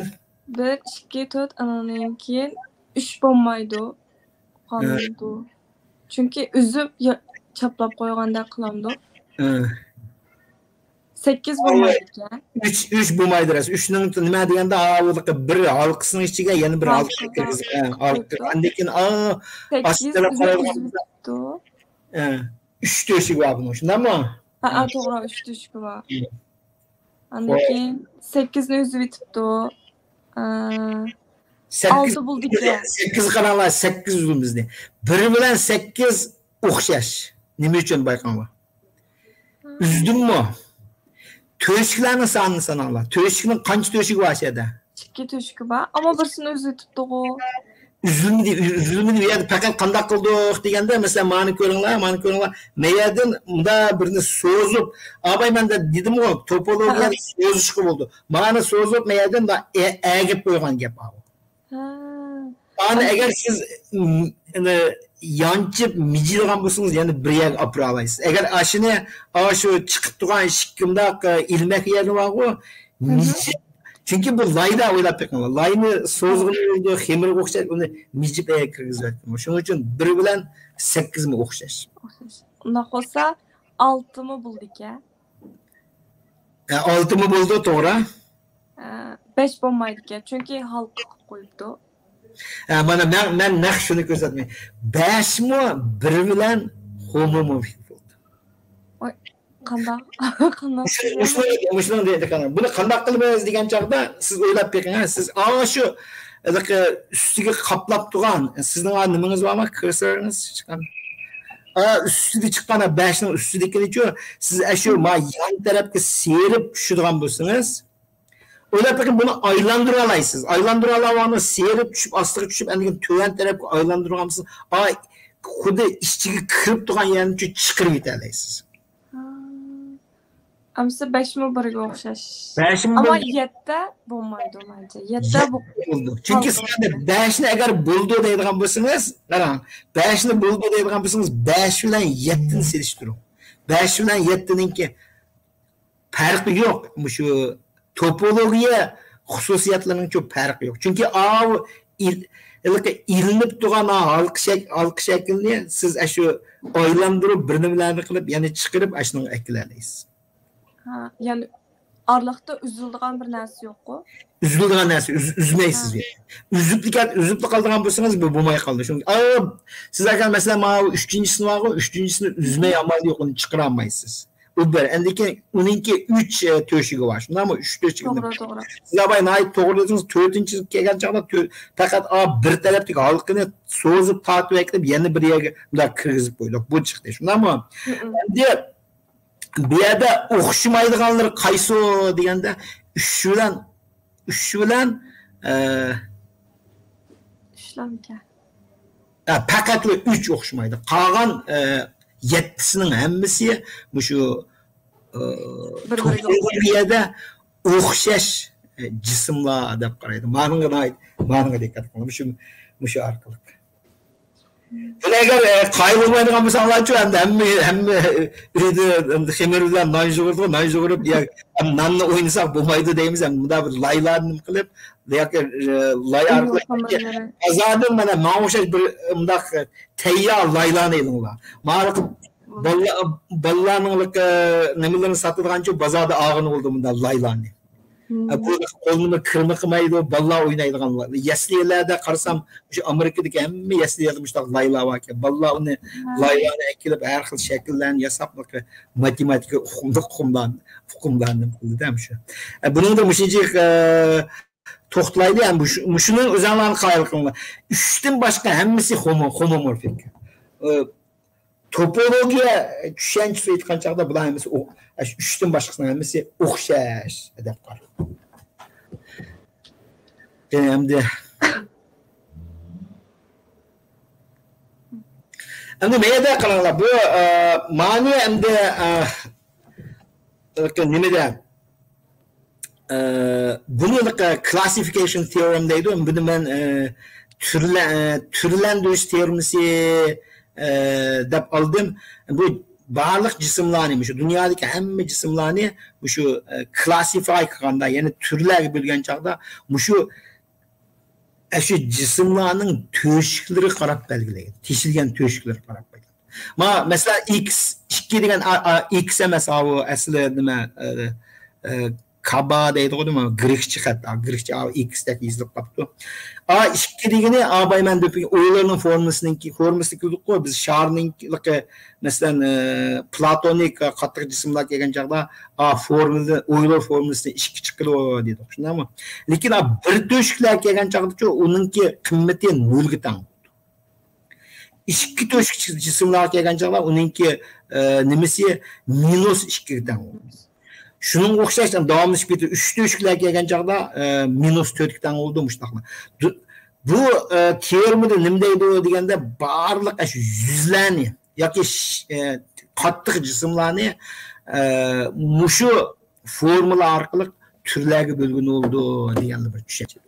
بىر، ئىككى، تۆت، ئانىڭدىن كېيىن ئۈچ بولمايدۇ. ھە. قالمايدۇ. چۈنكى ئۈزۈپ يا-، چاپلاپ قويغاندەك قىلامدۇ. ھە. سەككىز بولمايدىكەن. ئۈچ، ئۈچ بولمايدۇ راست. ئۈچنىڭ نېمە دېگەندە، ھا، بىر ھالقىسىنىڭ ئىچىگە يەنە بىر ھالقا ھالقا كىرگۈزۈپ، ھە، ھالقا قويۇپتۇ. ئاندىن كېيىن، ئا، سەككىز ئاستىغا ئۈزۈپ قارايدىغان ئۈزۈپ بولسا، ئۈچ تۆشۈكى بار بۇنىڭ، شۇنداقمۇ؟ ھە، ھە. توغرا، ئۈچ تۆشۈكى بار. ھە. ئاندىن كېيىن سەككىزنى ئۈزۈۋېتىپتۇ. ئە، سەككىز، ئالتە بولدىكەن. سەككىز قاراڭلار، سەككىز ئۈزۈلمىسىنى. بىر بىلەن سەككىز ئوخشاش. نېمە ئۈچۈن بايقاڭلار؟ ئۈزدۈممۇ؟ تۆشۈكلەرنىڭ سانىنى ساناڭلار. تۆشۈكنىڭ قانچە تۆشۈكى بار شۇ يەردە؟ ئىككى تۆشۈكى بار. ئەمما بىرسىنى ئۈزۈۋېتىپتىغۇ. ئۈزۈلمىدى، ئۈز-، ئۈزۈلمىدى. ئۇ يەردە پەقەت قانداق قىلدۇق دېگەندە، مەسىلەن، مانى كۆرۈڭلار، مانى كۆرۈڭلار. مەيەردىن مۇنداق بىرنى سوزۇپ، ئاباي مەن دە-، دېدىمغۇ، توپولوگىيەدە ھە. سوزۇشقا بولىدۇ. مانى سوزۇپ، مەيەردىن مۇنداق ئە-، ئەگىپ قويغان گەپ بۇ. ھە. ئانى ئەگەر سىز، م، يانچىپ مىجىيدىغان بولسىڭىز، يەنە بىر يەرگە ئاپىرالايسىز. ئەگەر ئاشۇنى، ئاشۇ چىقىپ تۇرغان ئىشىك مۇنداق، ئە، ئىلمەك يەرى بارغۇ، مىجىپ، چۈنكى بۇ لايدا ئويلاپ بېقىڭلار. لاينى سوزغىلى بولىدۇ، خېمىرغا ئوخشاش، ئۇنى مىجىپ ئەگەر كىرگۈزۈۋەتكەن. شۇنىڭ ئۈچۈن بىر بىلەن سەككىزمۇ ئوخشاش. ئوخشاش. ئۇنداق بولسا، ئالتىمۇ بولىدىكەن. ئە، ئالتىمۇ بولىدۇ، توغرا. ئە، بەش بولمايدىكەن، چۈنكى ھالقا قىلىپ قويۇپتۇ. ئە، مانا مەن، مەن نەق شۇنى كۆرسەتمەي. بەشمۇ بىر بىلەن ھومومورفىك بولدى. ۋاي، قانداق؟ قانداق؟ مۇشۇ-، مۇشۇنى، مۇشۇنى دەيدىكەن. بۇنى قانداق قىلىمىز دېگەن چاغدا سىز ئويلاپ بېقىڭ، ھە. سىز ئانا شۇ ھېلىقى ئۈستىگە قاپلاپ تۇرغان، سىزنىڭ ئا نېمىڭىز بارمۇ؟ كۇرسورىڭىز چىققان. ئا، ئۈستىدە چىققان، ئا، بەشنىڭ ئۈستىدىكىنىچۇ، سىز ئاشۇ ما يان تەرەپكە سىيرىپ چۈشىدىغان بولسىڭىز، ئويلاپ بېقىڭ، بۇنى ئايلاندۇرالايسىز. ئايلاندۇرالاۋانى سېرىپ چۈشۈپ، ئاستىغا چۈشۈپ، ئەندىن تۆۋەن تەرەپكە ئايلاندۇرغان بولسىڭىز، ئاي، خۇددى ئىچىگە كىرىپ تۇرغان يەرنى چىقىرىۋېتەلەيسىز. ھا. ئەمسە بەشمۇ بىرگە ئوخشاش. بەشمۇ ئەمما بىر. يەتتە بولمايدۇ مەنچە. يەتتە بولىدۇ. چۈنكى سىز ئەمدى بەشنى ئەگەر بولىدۇ دەيدىغان بولسىڭىز، قاراڭ، بەشنى بولىدۇ دەيدىغان بولسىڭىز، بەش بىلەن يەتتىنى سېلىشتۇرۇڭ. بەش بىلەن يەتتىنىڭكى پەرقى يوق. مۇشۇ توپولوگىيە خۇسۇسىيەتلىرىنىڭچۇ پەرقى يوق. چۈنكى ئاۋۇ ئىل-، ھېلىقى ئىلىنىپ تۇرغان ھالقا شەك-، ھالقا شەكلىنى سىز ئاشۇ ئايلاندۇرۇپ، بىر نېمىلەرنى قىلىپ، يەنە چىقىرىپ، ئاشۇنىڭغا ئەكېلەلەيسىز. ھا، يەنى ئارىلىقتا ئۈزۈلىدىغان بىر نەرسە يوققۇ؟ ئۈزۈلىدىغان نەرسە، ئۈز-، ئۈزمەيسىز. ھا. ئۈزۈپلا كەت-، ئۈزۈپلا قالىدىغان بولسىڭىز، بۇ بولماي قالىدۇ. شۇڭا، ئا، سىز ئەگەر، مەسىلەن، مانا بۇ ئۈچىنچىسىنى بارغۇ، ئۈچىنچىسىنى ئۈزمەي ئامال يوق، ئۇنى چىقىرالمايسىز. ئۇ بىر. ئەندىن كېيىن ئۇنىڭكى ئۈچ، ئە، تۆشۈكى بار. شۇنداقمۇ؟ ئۈچ تۆشۈكى. توغرا، توغرا. سىز ئاپاي ناھايىتى توغرا دېدىڭىز. تۆتىنچىسىگە كەلگەن چاغدا تۆ-، پەقەت ئا بىر تەرەپتىكى ھالقىنى سوزۇپ تارتىپ ئەكىلىپ يەنە بىر يەرگە مۇنداق كىرگۈزۈپ قويدۇق. بۇ چىقتى. شۇنداقمۇ؟ ھە، ھە. ئەمدى بۇ يەردە ئوخشىمايدىغانلىرى قايسى دېگەندە، ئۈچ بىلەن، ئۈچ بىلەن، ئە، ئۈچلەمكەن. ھە، پەقەت ۋە ئۈچ ئوخشىمايدۇ. قالغان، ئە، يەتتىسىنىڭ ھەممىسى مۇشۇ، ئە، بىر-بىرىگە توپولوگىيەدە ئوخشاش، ئە، جىسىملار دەپ قارايدۇ. مانىڭغا ناھايىتى، مانىڭغا دىققەت قىلىڭ. مۇشۇ، مۇشۇ ئارقىلىق. بۇنى ئەگەر، ئە، قايىل بولمايدىغان بولساڭلارچۇ، ئەمدى ھەممە، ھەممە ئۆيدە ئەمدى خېمىر بىلەن نان يۇغۇرىدىغۇ، نان يۇغۇرۇپ، يا، ھەم ناننى ئوينىساق بولمايدۇ دەيمىز، ھەم مۇنداق بىر لايلارنى نېمە قىلىپ، ياكى، ئە، لاي ئارقىلىق بازاردىن مانا ماڭا ئوخشاش بىر مۇنداق تەييار لايلارنى ئېلىڭلار. مانا بالىلارنىڭ، ئە، نېمىلىرىنى ساتىدىغانچۇ بازاردا ئالغىلى بولىدۇ مۇنداق لايلارنى. ئە، بۇ قولنىمۇ كىرمە قىلمايدۇ، بالىلار ئوينايدىغان. يەسلىلەردە قارىسام، شۇ ئامېرىكىدىكى ھەممە يەسلىلەردە مۇشۇنداق لايلار باركەن. بالىلار ئۇنى، لايلارنى ئەكېلىپ، ھەر خىل شەكىللەرنى ياساپ، ماتېماتىكا ئۇقۇملۇق ئۇقۇملارنى، ئۇقۇملارنى قىلىدۇ مۇشۇ. ئە، بۇنىڭدا مۇشۇنچە، ئە، توختىلايلى، ھەم مۇشۇ، مۇشۇنىڭ ئۆزۈڭلارنى قايىل قىلىڭلار. ئۈچتىن باشقا ھەممىسى خومو-، خومومورفىك. ئە، توپولوگىيە چۈشەنچىسى ئېيتقان چاغدا بۇلار ھەممىسى ئۇ-، ئۈچتىن باشقىسىنىڭ ھەممىسى ئوخشاش دەپ قارىلىدۇ. ئەمدى، ئەمدى مەيەدە قاراڭلار. بۇ، ئە، مانى ئەمدى، ئە، نېمىدە؟ ئە، بۇنى classification theorem دەيدۇ. بۇنى مەن، ئە، تۈرلە-، ئە، تۈرلەندۈرۈش تېئورېمىسى، ئە، دەپ ئالدىم. بۇ بارلىق جىسىملارنى، مۇشۇ دۇنيادىكى ھەممە جىسىملارنى مۇشۇ، ئە، كلاسسىفاي قىلغاندا، يەنى تۈرلەرگە بۆلگەن چاغدا مۇشۇ، ئە، شۇ جىسىملارنىڭ تۆشۈكلىرىگە قاراپ بەلگىلەيدۇ. تېشىلگەن تۆشۈكلىرىگە قاراپ بەلگىلەيدۇ. ما، مەسىلەن، ئىكس ئىككى دېگەن، ئا، ئا، ئىكس ئەمەس، ئا، ئۇ ئەسلى نېمە، ئە، ئە، كابا دەيدىغۇ، نېمە، گرېكچە خەت، ئا، گرېكچە، ئا، ئىكس دەپ يېزىلىپ قاپتۇ. ئا، ئىككى دېگىنى، ئا، بايمەن دېپىكى ئويلارنىڭ فورمۇلىسىنىڭكى، فورمۇلىسىنى كىردۇققۇ بىز شارنىڭكى، مەسىلەن، ئە، پلاتونىك، ئە، قاتتىق جىسىملار كەلگەن چاغدا، ئا، فورمۇلىنى، ئويلار فورمۇلىسىنى ئىككى چىقىدۇ دېدۇق، شۇنداقمۇ؟ لېكىن، ئا، بىر تۆشۈكلەر كەلگەن چاغدىچۇ ئۇنىڭكى قىممىتى نۆلگە تەڭ. ئىككى تۆشۈك جىسىملارغا كەلگەن چاغدا ئۇنىڭكى، ئە، نېمىسى مىنۇس ئىككىگە تەڭ بولىدۇ. شۇنىڭغا ئوخشاش داۋاملىشىپ كېتىدۇ. ئۈچ تۆشۈكلەرگە كەلگەن چاغدا، ئە، مىنۇس تۆتكە تەڭ بولىدۇ، مۇشۇنداقلا. دۇ-، بۇ، ئە، تېئورېمىدا نېمە دەيدۇ دېگەندە، بارلىق ئاشۇ يۈزلەرنى ياكى ش-، ئە، قاتتىق جىسىملارنى، ئە، مۇشۇ فورمۇلا ئارقىلىق تۈرلەرگە بۆلگىلى بولىدۇ دېگەن بىر چۈشەنچە.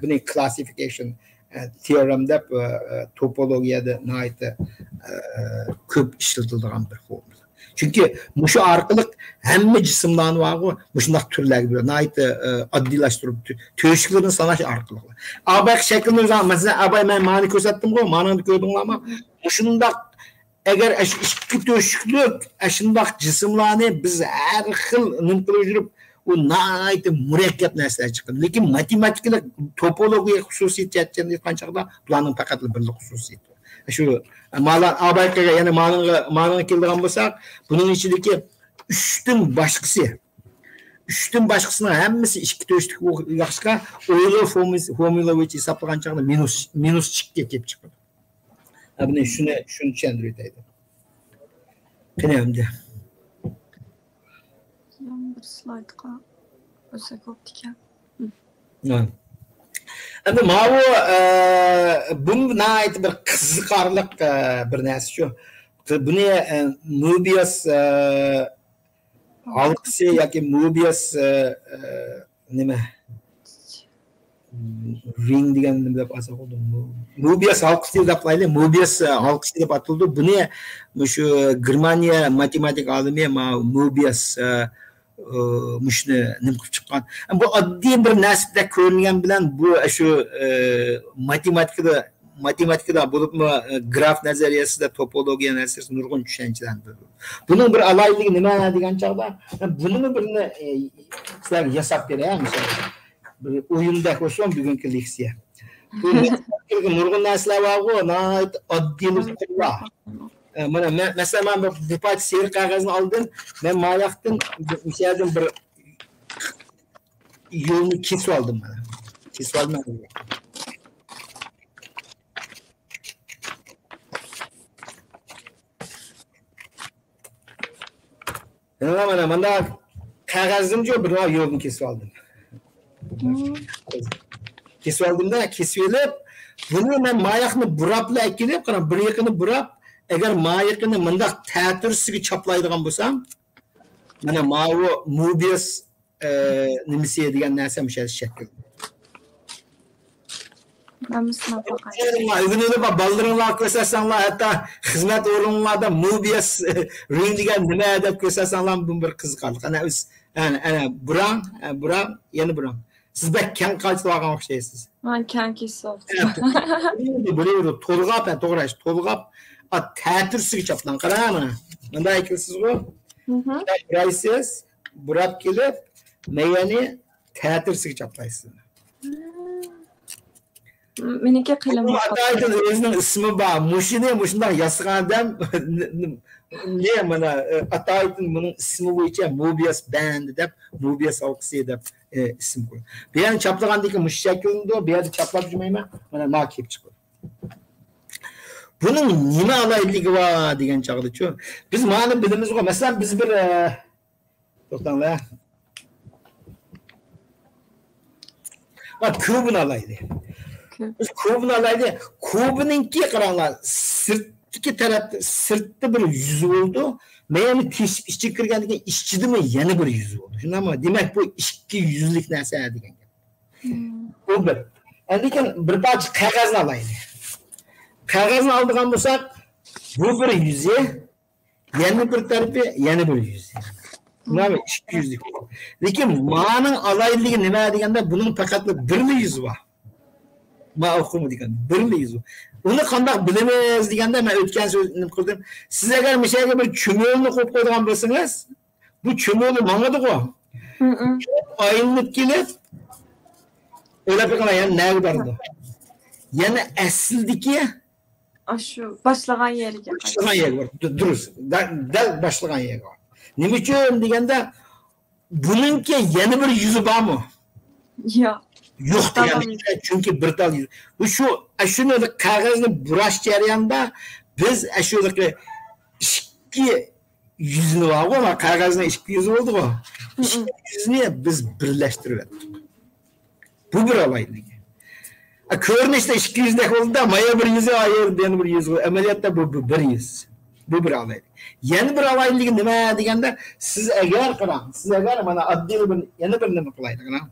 بۇنى كلاسسىفىكېيشن، ئە، تېئورېم دەپ، ئە، ئە، توپولوگىيەدە ناھايىتى، ئە، كۆپ ئىشلىتىلىدىغان بىر فورمۇلا. چۈنكى مۇشۇ ئارقىلىق ھەممە جىسىملارنى بارغۇ، مۇشۇنداق تۈرلەرگە بۆلۈپ، ناھايىتى، ئە، ئاددىيلاشتۇرۇپ، تۆ-، تۆشۈكلىرىنى ساناش ئارقىلىق. ئاباي شەكىلنى ئۆزى، مەسىلەن، ئاباي، مەن مانى كۆرسەتتىمغۇ، مانىڭنى كۆردۈڭلارمۇ؟ مۇشۇنداق ئەگەر ئاشۇ ئىككى تۆشۈكلۈك ئاشۇنداق جىسىملارنى بىز ھەر خىل نېمە قىلىپ يۈرۈپ، ئۇ ناھايىتى مۇرەككەپ نەرسىلەر چىقىدۇ. لېكىن ماتېماتىكىلىق توپولوگىيە خۇسۇسىيىتى جەھەتتىن ئېيتقان چاغدا بۇلارنىڭ پەقەتلا بىرلا خۇسۇسىيىتى بار. شۇ مانا ئابايقىغا، يەنى مانىڭغا، مانىڭغا كېلىدىغان بولساق، بۇنىڭ ئىچىدىكى ئۈچتىن باشقىسى، ئۈچتىن باشقىسىنىڭ ھەممىسى ئىككى تۆشۈكلۈك بولغاچقا، ئويلار فورمۇلىسى، فورمۇلا بويىچە ھېسابلىغان چاغدا مىنۇس، مىنۇس ئىككىگە كېلىپ چىقىدۇ. ھە، بۇنى شۇنى، شۇنى چۈشەندۈرۈۋېتەيلى. قېنى ئەمدى. يەنە بىر سلايدقا ئۆتسەك بوپتىكەن. ھە. ئەمدى ماۋۇ، ئە، بۇ ناھايىتى بىر قىزىقارلىق، ئە، بىر نەرسە شۇ. بۇنى، ئە، مۆبىيەس، ئە، ھالقىسى ياكى مۆبىيەس، ئە، ئە، نېمە؟ رىڭ دېگەن نېمە دەپ ئاتىساق بولىدۇ؟ مۆبىيەس ھالقىسى دەپ قويايلى. مۆبىيەس ھالقىسى دەپ ئاتىلىدۇ. بۇنى مۇشۇ گېرمانىيە ماتېماتىكا ئالىمى ما مۆبىيەس، ئە، ئە، مۇشۇنى نېمە قىلىپ چىققان. بۇ ئاددىي بىر نەرسىدەك كۆرۈنگەن بىلەن بۇ شۇ، ئە، ماتېماتىكىدا، ماتېماتىكىدا بولۇپمۇ، ئە، گراف نەزەرىيەسىدە، توپولوگىيە نەزەرىيەسىدە نۇرغۇن چۈشەنچىلەرنى بىلدۈرىدۇ. بۇنىڭ بىر ئالاھىدىلىكى نېمە دېگەن چاغدا، بۇنىمۇ بىرنى، ئە، سىلەرگە ياساپ بېرەي، مىسال. بىر ئويۇندەك بولسۇن بۈگۈنكى لېكسىيە. بۇ نۇرغۇن نەرسىلەر بارغۇ، ناھايىتى ئاددىي ئۇقۇملار. ئە، مانا، مە-، مەسىلەن، مەن بىر، بىر پارچە سېرىق قەغەزنى ئالدىم. مەن ماياقتىن، مۇشۇ يەردىن بىر يولنى كېسىپ ئالدىم مانا. كېسىپ ئالدىم. مانا، مانا، مانا قەغەزدىنچۇ بىر يولنى كېسىپ ئالدىم. كېسىپ ئالدىم-دە، كېسىپ ئېلىپ، بۇنى مەن ماياقنى بۇراپلا ئەكېلىپ، قاراڭ، بىر يېقىنى بۇراپ، ئەگەر مايىقىنى مۇنداق تەتۈرىسىگە چاپلايدىغان بولسام، مانا ماۋۇ مۆبىيەس، ئە، نېمىسى دېگەن نەرسە مۇشۇ يەردە شەكىل. مەنمۇ سىناپ باقاي. ئۆگىنىۋېلىپ، بالىلىرىڭلارغا كۆرسەتسەڭلار، ھەتتا خىزمەت ئورنۇڭلاردا موبىيەس رىڭ دېگەن نېمە دەپ كۆرسەتسەڭلار، بۇ بىر قىزىقارلىق. ئەنە، ئۆز-، ئەنە، ئەنە، بۇراڭ، ئە، بۇراڭ، يەنە بۇراڭ. سىز بەك كەڭ قاچىلىۋالغان ئوخشايسىز. مانا كەڭ كېسىپ. بىلىۋېرىدۇ، تولغاپ، ھە، توغرا ئېيتىپسىز، تولغاپ، ئا، تەتۈرسىگە چاپلاڭ، قاراڭ مانا. مۇنداق ئەكىلىسىزغۇ؟ بۇرايسىز، بۇراپ كېلىپ، مەيەنى تەتۈرسىگە چاپلايسىز. مېنىڭكى قېلىن. ئاتايىدىن ئۆزىنىڭ ئىسمى بار. مۇشۇنى مۇشۇنداق ياسىغان ئادەم، نېمە، مانا، ئاتايىدىن بۇنىڭ ئىسمى بويىچە موبىياس بەندى دەپ، موبىياس ھالقىسى دەپ، ئە، ئىسىم قويۇپ. بۇ يەرنى چاپلىغاندىن كېيىن مۇشۇ شەكىللىنىدۇ، بۇ يەردە چاپلاپ يۈرمەيمەن. مانا، مانا كېلىپ چىقىدۇ. بۇنىڭ نېمە ئالاھىدىلىكى بار دېگەن چاغدىچۇ؟ بىز مانى بىلىمىزغۇ. مەسىلەن، بىز بىر، ئە، توختاڭلار. ھە، كۇبنى ئالايلى. كۇب. بىز كۇبنى ئالايلى. كۇبنىڭكى قاراڭلار، سىرتتىكى تەرەپ، سىرتتا بىر يۈزى بولىدۇ. مەيەنى تېشىپ ئىچىگە كىرگەندىن كېيىن ئىچىدىمۇ يەنە بىر يۈزى بولىدۇ. شۇنداقمۇ؟ دېمەك، بۇ ئىككى يۈزلۈك نەرسە دېگەن گەپ. بۇ بىر. ئەندىن كېيىن بىر پارچە قەغەزنى ئالايلى. قەغەزنى ئالىدىغان بولساق، بۇ بىر يۈزى، يەنە بىر تەرىپى، يەنە بىر يۈزى. مانا ئىككى يۈزلۈك. لېكىن مانىڭ ئالاھىدىلىكى نېمە دېگەندە، بۇنىڭ پەقەتلا بىرلا يۈزى بار. ما ئوقۇمۇ دېگەن بىرلا يۈزى بار. ئۇنى قانداق بىلىمىز دېگەندە، مەن ئۆتكەن سۆز نېمە قىلدىم. سىز ئەگەر مۇشۇ يەرگە بىر چۈمۈلىنى قويۇپ قويىدىغان بولسىڭىز، بۇ چۈمۈلە ماڭىدىغۇ. ئايلىنىپ كېلىپ، ئويلاپ بېقىڭلار، يەنە نەگە بارىدۇ؟ يەنە ئەسلىدىكى، ئاشۇ باشلىغان يەرگە. باشلىغان يەرگە بارىدۇ. دۇ-، دۇرۇس. دە-، دەل باشلىغان يەرگە بارىدۇ. نېمە ئۈچۈن دېگەندە، بۇنىڭكى يەنە بىر يۈزى بارمۇ؟ ياق. يوق دېگەن. چۈنكى بىر تال يۈز. بۇ شۇ، ئاشۇنى قەغەزنى بۇراش جەريانىدا بىز ئاشۇ ئىككى يۈزنى بارغۇ، قەغەزنىڭ ئىككى يۈزى بولدىغۇ. ئىككى يۈزنى بىز بىرلەشتۈرۈۋەتتۇق. بۇ بىر ئالاھىدىلىكى. ئا، كۆرۈنۈشتە ئىككى يۈزدەك بولدى-دە، مايا بىر يۈزى، ئا، يەنە بىر يۈز. ئەمەلىيەتتە بۇ، بۇ بىر يۈز. بۇ بىر ئالاھىدىلىك. يەنە بىر ئالاھىدىلىكى نېمە دېگەندە، سىز ئەگەر قاراڭ، سىز ئەگەر مانا ئاددىي بىر، يەنە بىر نېمە قىلايلى، قاراڭ.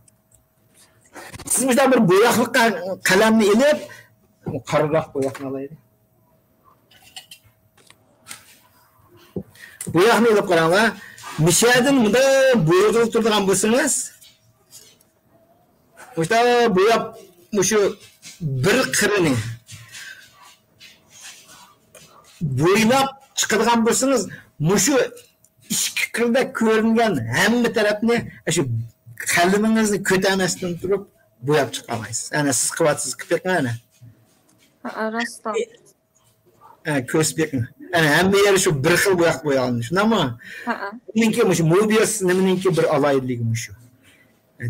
سىز مۇشۇنداق بىر بوياقلىققا قەلەمنى ئېلىپ، قارىراق بوياقنى ئالايلى. بوياقنى ئېلىپ قاراڭلار. مۇشۇ يەردىن مۇنداق بويىغىلى تۇرىدىغان بولسىڭىز، مۇشۇنداق بوياپ، مۇشۇ بىر قىرىنى بويلاپ چىقىدىغان بولسىڭىز، مۇشۇ ئىككى قىردا كۆرۈنگەن ھەممە تەرەپنى، شۇ قەلىمىڭىزنى كۆتەرمەستىن تۇرۇپ بوياپ چىقالايسىز. ئەنە سىز قىلىۋاتىسىز، قىلىپ بېقىڭ ئەنە. ھە، راست. ئە، كۆرسىتىپ بېقىڭ. ئەنە ھەممە يەر شۇ بىر خىل بوياق بويالغان. شۇنداقمۇ؟ ھە. بۇنىڭكى مۇشۇ موبىياس نېمىنىڭكى بىر ئالاھىدىلىكى مۇشۇ.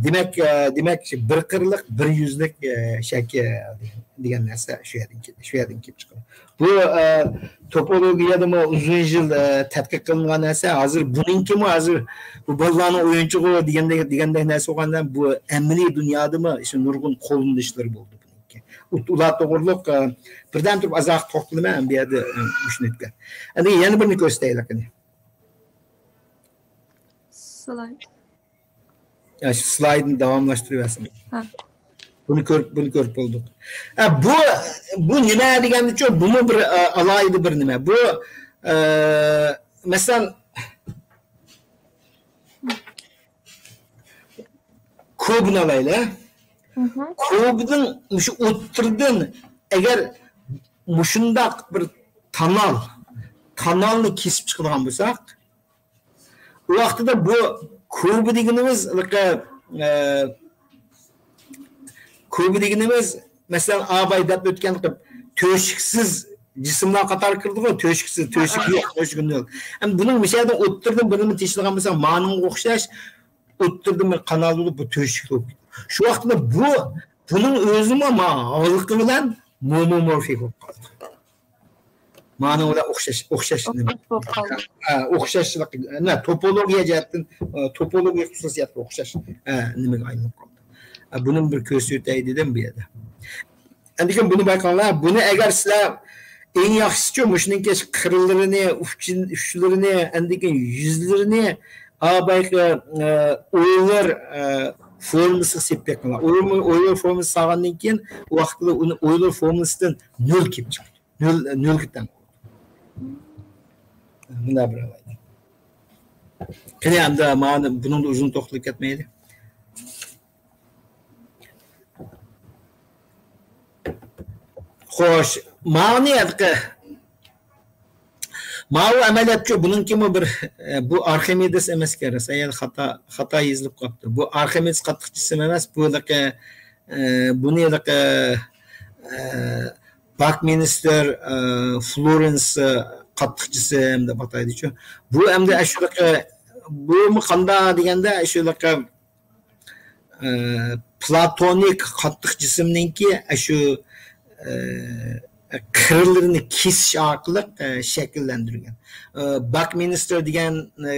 دېمەك، ئە، دېمەك، بىر قىرلىق، بىر يۈزلۈك، ئە، شەكىل دېگەن نەرسە شۇ يەردىن كېلىپ، شۇ يەردىن كېلىپ چىقىدۇ. بۇ، ئە، توپولوگىيەدىمۇ ئۇزۇن يىل، ئە، تەتقىق قىلىنغان نەرسە. ھازىر بۇنىڭكىمۇ ھازىر بۇ بالىلارنىڭ ئويۇنچۇقى دېگەندەك، دېگەندەك نەرسە بولغاندا، بۇ ئەمەلىي دۇنيادىمۇ شۇ نۇرغۇن قوللىنىشلىرى بولدى بۇنىڭكى. ئۇ-، ئۇلار توغرۇلۇق، ئە، بىردەم تۇرۇپ ئازراق توختىلىمەن، بۇ يەردە، ئە، مۇشۇنى ئۆتكەن. ئەندى يەنە بىرنى كۆرسىتەيلى قېنى. سلايد. يا، شۇ سلايدنى داۋاملاشتۇرۇۋەرسىڭىز. ھە. بۇنى كۆرۈپ، بۇنى كۆرۈپ بولدۇق. ئە، بۇ، بۇ نېمە دېگەندىچۇ، بۇمۇ بىر، ئە، ئالاھىدە بىر نېمە. بۇ، ئە، مەسىلەن، كوبنى ئالايلى. كوبنىڭ مۇشۇ ئوتتۇرىدىن ئەگەر مۇشۇنداق بىر تانال، تانالنى كېسىپ چىقىدىغان بولساق، ئۇ ۋاقتىدا بۇ كوبا دېگىنىمىز، ئە، كوبا دېگىنىمىز، مەسىلەن، ئاباي دەپ ئۆتكەن قىلىپ، تۆشۈكسىز جىسىملار قاتارىغا كىرىدىغۇ، تۆشۈكسىز، تۆشۈك يوق، تۆشۈك يوق. ئەمما بۇنىڭ مۇشۇ يەردىن ئوتتۇرىدىن بىر نېمە تېشىلغان بولسا، مانىڭغا ئوخشاش، ئوتتۇرىدىن بىر قانال بولۇپ، بۇ تۆشۈك بولۇپ كېتىدۇ. شۇ ۋاقىتتا بۇ، بۇنىڭ ئۆزىمۇ ما ھالقا بىلەن مومومورفىك بولۇپ قالدى. مانىڭ بىلەن ئوخشاش، ئوخشاش نېمە؟ ئوخشاش بولۇپ قالدى. ھە، ئوخشاشلىق، نە، توپولوگىيە جەھەتتىن، ئە، توپولوگىيە خۇسۇسىيەتكە ئوخشاش، ئە، نېمىگە ئايلىنىپ قالدى. ئە، بۇنى بىر كۆرسىتەي دېدىم بۇ يەردە. ئەندىكىن بۇنى بايقاڭلار. بۇنى ئەگەر سىلەر ئەڭ ياخشىسىچۇ مۇشۇنىڭكى قىرلىرىنى، ئۇچىن-، ئۇچلىرىنى، ئەندىكىن يۈزلىرىنى، ئا، بايقى، ئە، ئويلار، ئە، فورمۇلىسىغا سېلىپ بېقىڭلار. ئويلار، ئويلار فورمۇلىسى سالغاندىن كېيىن، ئۇ ۋاقىتتا ئۇنى ئويلار فورمۇلىسىدىن نۆل كېلىپ چىقىدۇ. نۆل، نۆلگە تەڭ. مۇنداق بىر ئالايلى. قېنى، ئەمدى مانا بۇنىڭدا ئۇزۇن توختىلىپ كەتمەيلى. خوش، ماۋۇنى ھېلىقى، ماۋۇ ئەمەلىيەتچۇ، بۇنىڭكىمۇ بىر، ئە، بۇ ئارخىمېدېس ئەمەسكەن، راست، يەنە خاتا، خاتا يېزىلىپ قاپتۇ. بۇ ئارخىمېدېس قاتتىق جىسىم ئەمەس، بۇ ھېلىقى، ئە، بۇنى ھېلىقى، ئە، باكمىنىستېر، ئە، فلورېنس قاتتىق جىسىم دەپ ئاتايدىچۇ. بۇ ئەمدى ئاشۇ ھېلىقى، بۇمۇ قانداق دېگەندە، ئاشۇ ھېلىقى، ئە، پلاتونىك قاتتىق جىسىمنىڭكى ئاشۇ، ئە، قىرلىرىنى كېسىش ئارقىلىق، ئە، شەكىللەندۈرگەن. ئە، باكمىنىستېر دېگەن، ئە،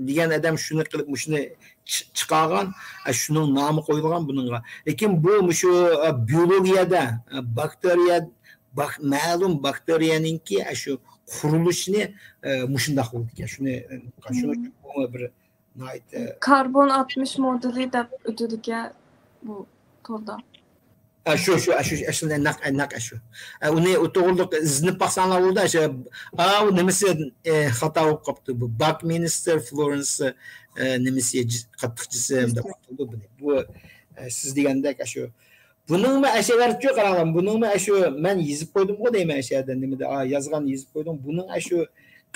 دېگەن ئادەم شۇنى قىلىپ، مۇشۇنى چى-، چىقارغان، ئە، شۇنىڭ نامى قويۇلغان بۇنىڭغا. لېكىن بۇ مۇشۇ، ئە، بىيولوگىيەدە، ئە، باكتېرىيە، باك-، مەلۇم باكتېرىيەنىڭكى ئاشۇ قۇرۇلۇشىنى، ئە، مۇشۇنداق بولىدىكەن. شۇنى، ئە، شۇنى بۇ بىر ناھايىتى كاربون ئاتمىش مودېلى دەپ ئۆتىدىكەن بۇ توردا. ئا، شۇ، شۇ، شۇ، شۇ، نەق، نەق شۇ. ئا، ئۇنى ئۇ توغرىلىق ئىزدىنىپ باقساڭلار بولىدۇ، ئاشۇ، ئا، ئۇ نېمىسى، ئە، خاتا بولۇپ قاپتۇ. بۇ باكمىنىستېر فلورېنس، ئە، نېمىسى، جىس-، قاتتىق جىسىم دەپ ئاتىلىدۇ بۇنى. بۇ، ئە، سىز دېگەندەك ئاشۇ بۇنىڭمۇ ئەشەگەرچۇ قاراڭلار، بۇنىڭمۇ ئەشۇ مەن يېزىپ قويدۇمغۇ دەيمەن، ئەشەدە نېمىدە، ئا، يازغان يېزىپ قويدۇم. بۇنىڭ ئەشۇ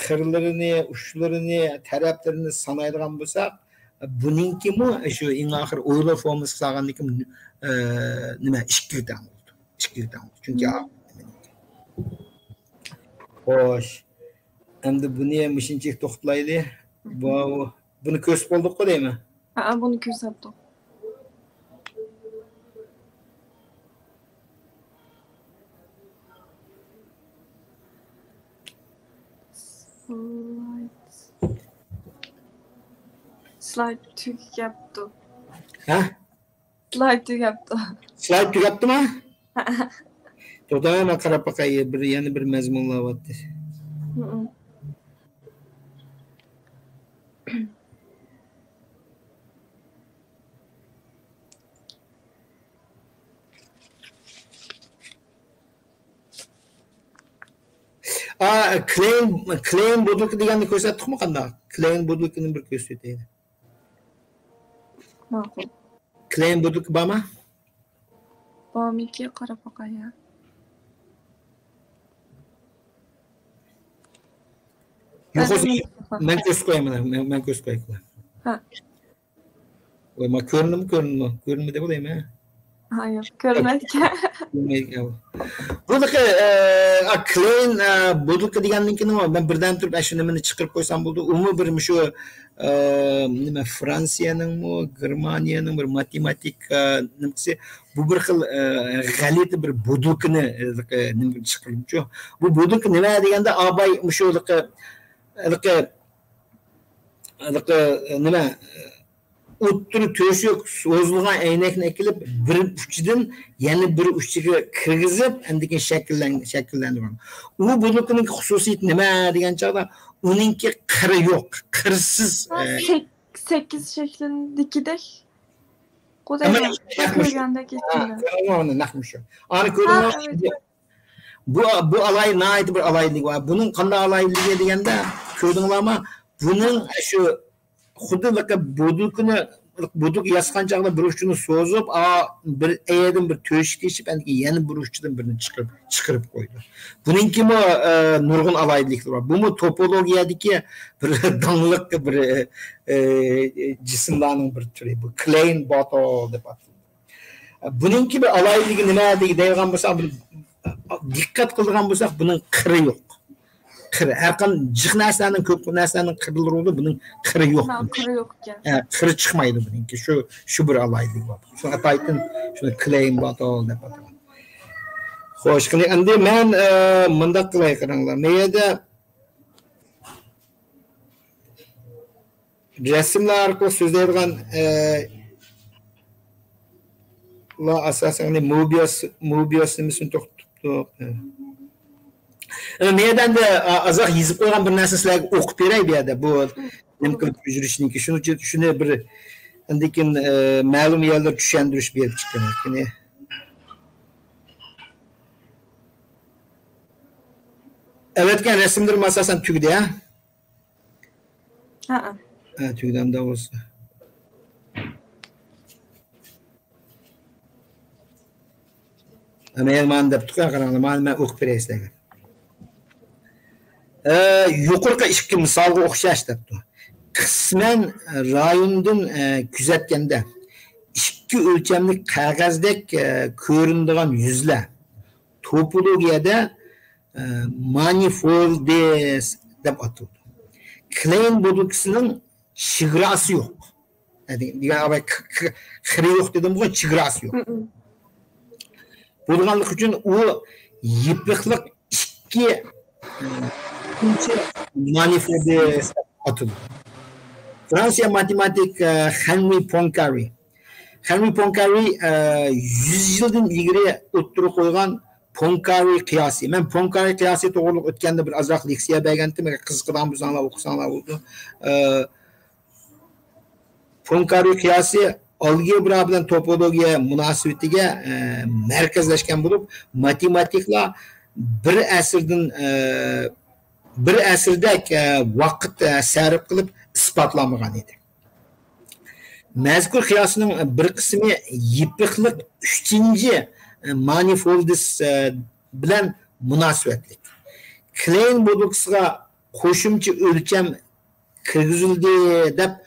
قىرلىرىنى، ئۇچلىرىنى، تەرەپلىرىنى سانايدىغان بولساق، بۇنىڭكىمۇ ئەشۇ ئىڭ ئاخىر ئويلار فورمۇلىسى سالغاندىكى، ئە، نېمە، ئىككىگە تەڭ بولىدۇ. ئىككىگە تەڭ بولىدۇ. چۈنكى، مم. ئا، خوش. ئەمدى بۇنى مۇشۇنچىلىك توختىلايلى. بۇ، بۇنى كۆرسىتىپ بولدۇققۇ دەيمەن. ھە، بۇنى كۆرسەتتۇق. سلايد. سلايد تۈگەپتۇ. ھە؟ سلايد تۈگەپتۇ. سلايد تۈگەپتۇما؟ توختا، مەن قاراپ باقاي، بىر، يەنە بىر مەزمۇنلار بارتتى. ھە. ئا، كلېين، كلېين بوتۇلكا دېگەننى كۆرسەتتۇقمۇ قانداق؟ كلېين بوتۇلكىنى بىر كۆرسىتەيلى. ماقۇل. كلېين بوتۇلكا بارمۇ؟ بارمىكى، قاراپ باقاي يا. يوق، مەن، مەن كۆرسىتىپ قوياي، مانا، مەن، مەن كۆرسىتىپ قوياي. ھە. ۋاي، ما كۆرۈندىمۇ، كۆرۈندىمۇ؟ كۆرۈنمىدى بۇ دەيمەن. ھا، يوق، كۆرۈنمەيدىكەن. كۆرۈنمەيدىكەن بۇ. بۇنىقى، ئە، ئا، كلېين، ئە، بوتۇلكا دېگەندىن كېيىن مەن بىردەم تۇرۇپ، ئاشۇ نېمىنى چىقىرىپ قويسام بولدى. ئۇمۇ بىر مۇشۇ، ئە، نېمە، فرانسىيەنىڭمۇ، گېرمانىيەنىڭ بىر ماتېماتىكا نېمىسى، بۇ بىر خىل، ئە، غەلىتە بىر بوتۇلكىنى، ئە، نېمە چىقىرىپچۇ. بۇ بوتۇلكا نېمە دېگەندە، ئاباي مۇشۇ ھېلىقى، ھېلىقى، ھېلىقى نېمە، ئوتتۇرا تۆشۈك سوزۇلغان ئەينەكنى ئەكېلىپ، بىر ئۇچىدىن يەنە بىر ئۇچىغا كىرگۈزۈپ، ئاندىن كېيىن شەكىللەن-، شەكىللەندۈرگەن. ئۇ بوتۇلكىنىڭ خۇسۇسىيىتى نېمە دېگەن چاغدا، ئۇنىڭكى قىرى يوق، قىرسىز، ھا، ئە، سەك-، سەككىز شەكلىندىكىدەك. ئەمما قۇداي، نەق مۇشۇ. كۆرگەندەك ھا، ئېسىمدە. كۆرۈڭلار ئۇنى، نەق مۇشۇ. ئانا ھا، كۆرۈڭلار، ئەۋەت. بۇ، بۇ ئالاھىدە، ناھايىتى بىر ئالاھىدىلىكى بار. بۇنىڭ قانداق ئالاھىدىلىكى دېگەندە، كۆردۈڭلارمۇ؟ بۇنىڭ شۇ خۇددى بۇدۇكىنى، بۇدۇك ياسىغان چاغدا بىر ئۇچىنى سوزۇپ، ئا، بىر ئەيەردىن بىر تۆشۈك تېشىپ، ئاندىن كېيىن يەنە بىر ئۇچىدىن بىرنى چىقىرىپ، چىقىرىپ قويىدۇ. بۇنىڭكىمۇ، ئە، نۇرغۇن ئالاھىدىلىكلىرى بار. بۇمۇ توپولوگىيەدىكى بىر داڭلىق بىر، ئە، جىسىملارنىڭ بىر تۈرى. بۇ كلېين بوتۇل دەپ ئاتىلىدۇ. بۇنىڭكى بىر ئالاھىدىلىكى نېمە دەي-، دەيدىغان بولساق، بىر دىققەت قىلىدىغان بولساق، بۇنىڭ قىرى يوق. قىرى. ھەر قانداق جىق نەرسىلەرنىڭ، كۆپ نەرسىلەرنىڭ قىرلىرى بولىدۇ، بۇنىڭ قىرى يوق. ھە، قىرى يوق ئىكەن. ھە، قىرى چىقمايدۇ بۇنىڭكى. شۇ، شۇ بىر ئالاھىدىلىكى بار. شۇ ئاتايتىن، شۇنى كلېين بوتۇل دەپ ئاتىغان. خوش، قېنى، ئەمدى مەن، ئە، مۇنداق قىلاي، قاراڭلار. مەن يەردە رەسىملەر ئارقىلىق سۆزلەيدىغان، ئە، لا ئاساسەن مۇبىياس، مۇبىياس نېمىسىنى توختىتىپتۇ. ئە، مەن يەردە ئەمدى، ئا-، ئازراق يېزىپ قويغان بىر نەرسە سىلەرگە ئوقۇپ بېرەي بۇ يەردە. بۇ نېمە قىلىپ يۈرۈشنىڭكى. شۇنى، شۇنى بىر، ئاندىن كېيىن، ئە، مەلۇم يەرلەر چۈشەندۈرۈش بېرىپ چىقتىم. يەنى ئەۋەتكەن رەسىملىرىم ئاساسەن تۈگىدى، ھە؟ ھەئە. ھە، تۈگىدى ئەمدى بولسا. مەن مانا دەپتۇ، قاراڭلار، مانا مەن ئوقۇپ بېرەي سىلەرگە. ئە، يۇقىرىقى ئىككى مىسالغا ئوخشاش دەپتۇ. قىسمەن رايوندىن، ئە، كۆزەتكەندە، ئىككى ئۆلچەملىك قەغەزدەك، ئە، كۆرۈنىدىغان يۈزلەر توپولوگىيەدە، ئە، مانىفولدىس دەپ ئاتىلىدۇ. كلەين بودۇلكىسىنىڭ چېگراسى يوق. دېگەن ئاۋاي ك-، ك-، خىرى يوق دېدىمغۇ، چېگراسى يوق. بولغانلىقى ئۈچۈن ئۇ يېپىقلىق ئىككى، ئىككىنچى مانىفولدىس دەپ ئاتىلىدۇ. فرانسىيە ماتېماتىك، ئە، خەنرى پونكارى. خەنرى پونكارى، ئە، يۈز يىلدىن ئىلگىرى ئوتتۇرىغا قويغان پونكارى قىياسى. مەن پونكارى قىياسى توغرىلىق ئۆتكەندە بىر ئازراق لېكسىيە بەرگەنتىم. ئەگەر قىزىقىدىغان بولساڭلار ئوقۇساڭلار بولىدۇ. ئە، پونكارى قىياسى ئالگېبرا بىلەن توپولوگىيە مۇناسىۋىتىگە، ئە، مەركەزلەشكەن بولۇپ، ماتېماتىكلار بىر ئەسىردىن، ئە، بىر ئەسىردەك، ئە، ۋاقىت، ئە، سەرپ قىلىپ ئىسپاتلانمىغان ئىدى. مەزكۇر قىياسنىڭ بىر قىسمى يېپىقلىق ئۈچىنچى، ئە، مانىفولدىس، ئە، بىلەن مۇناسىۋەتلىك. كلەين بودۇلكىسىغا قوشۇمچە ئۆلچەم كىرگۈزۈلدى دەپ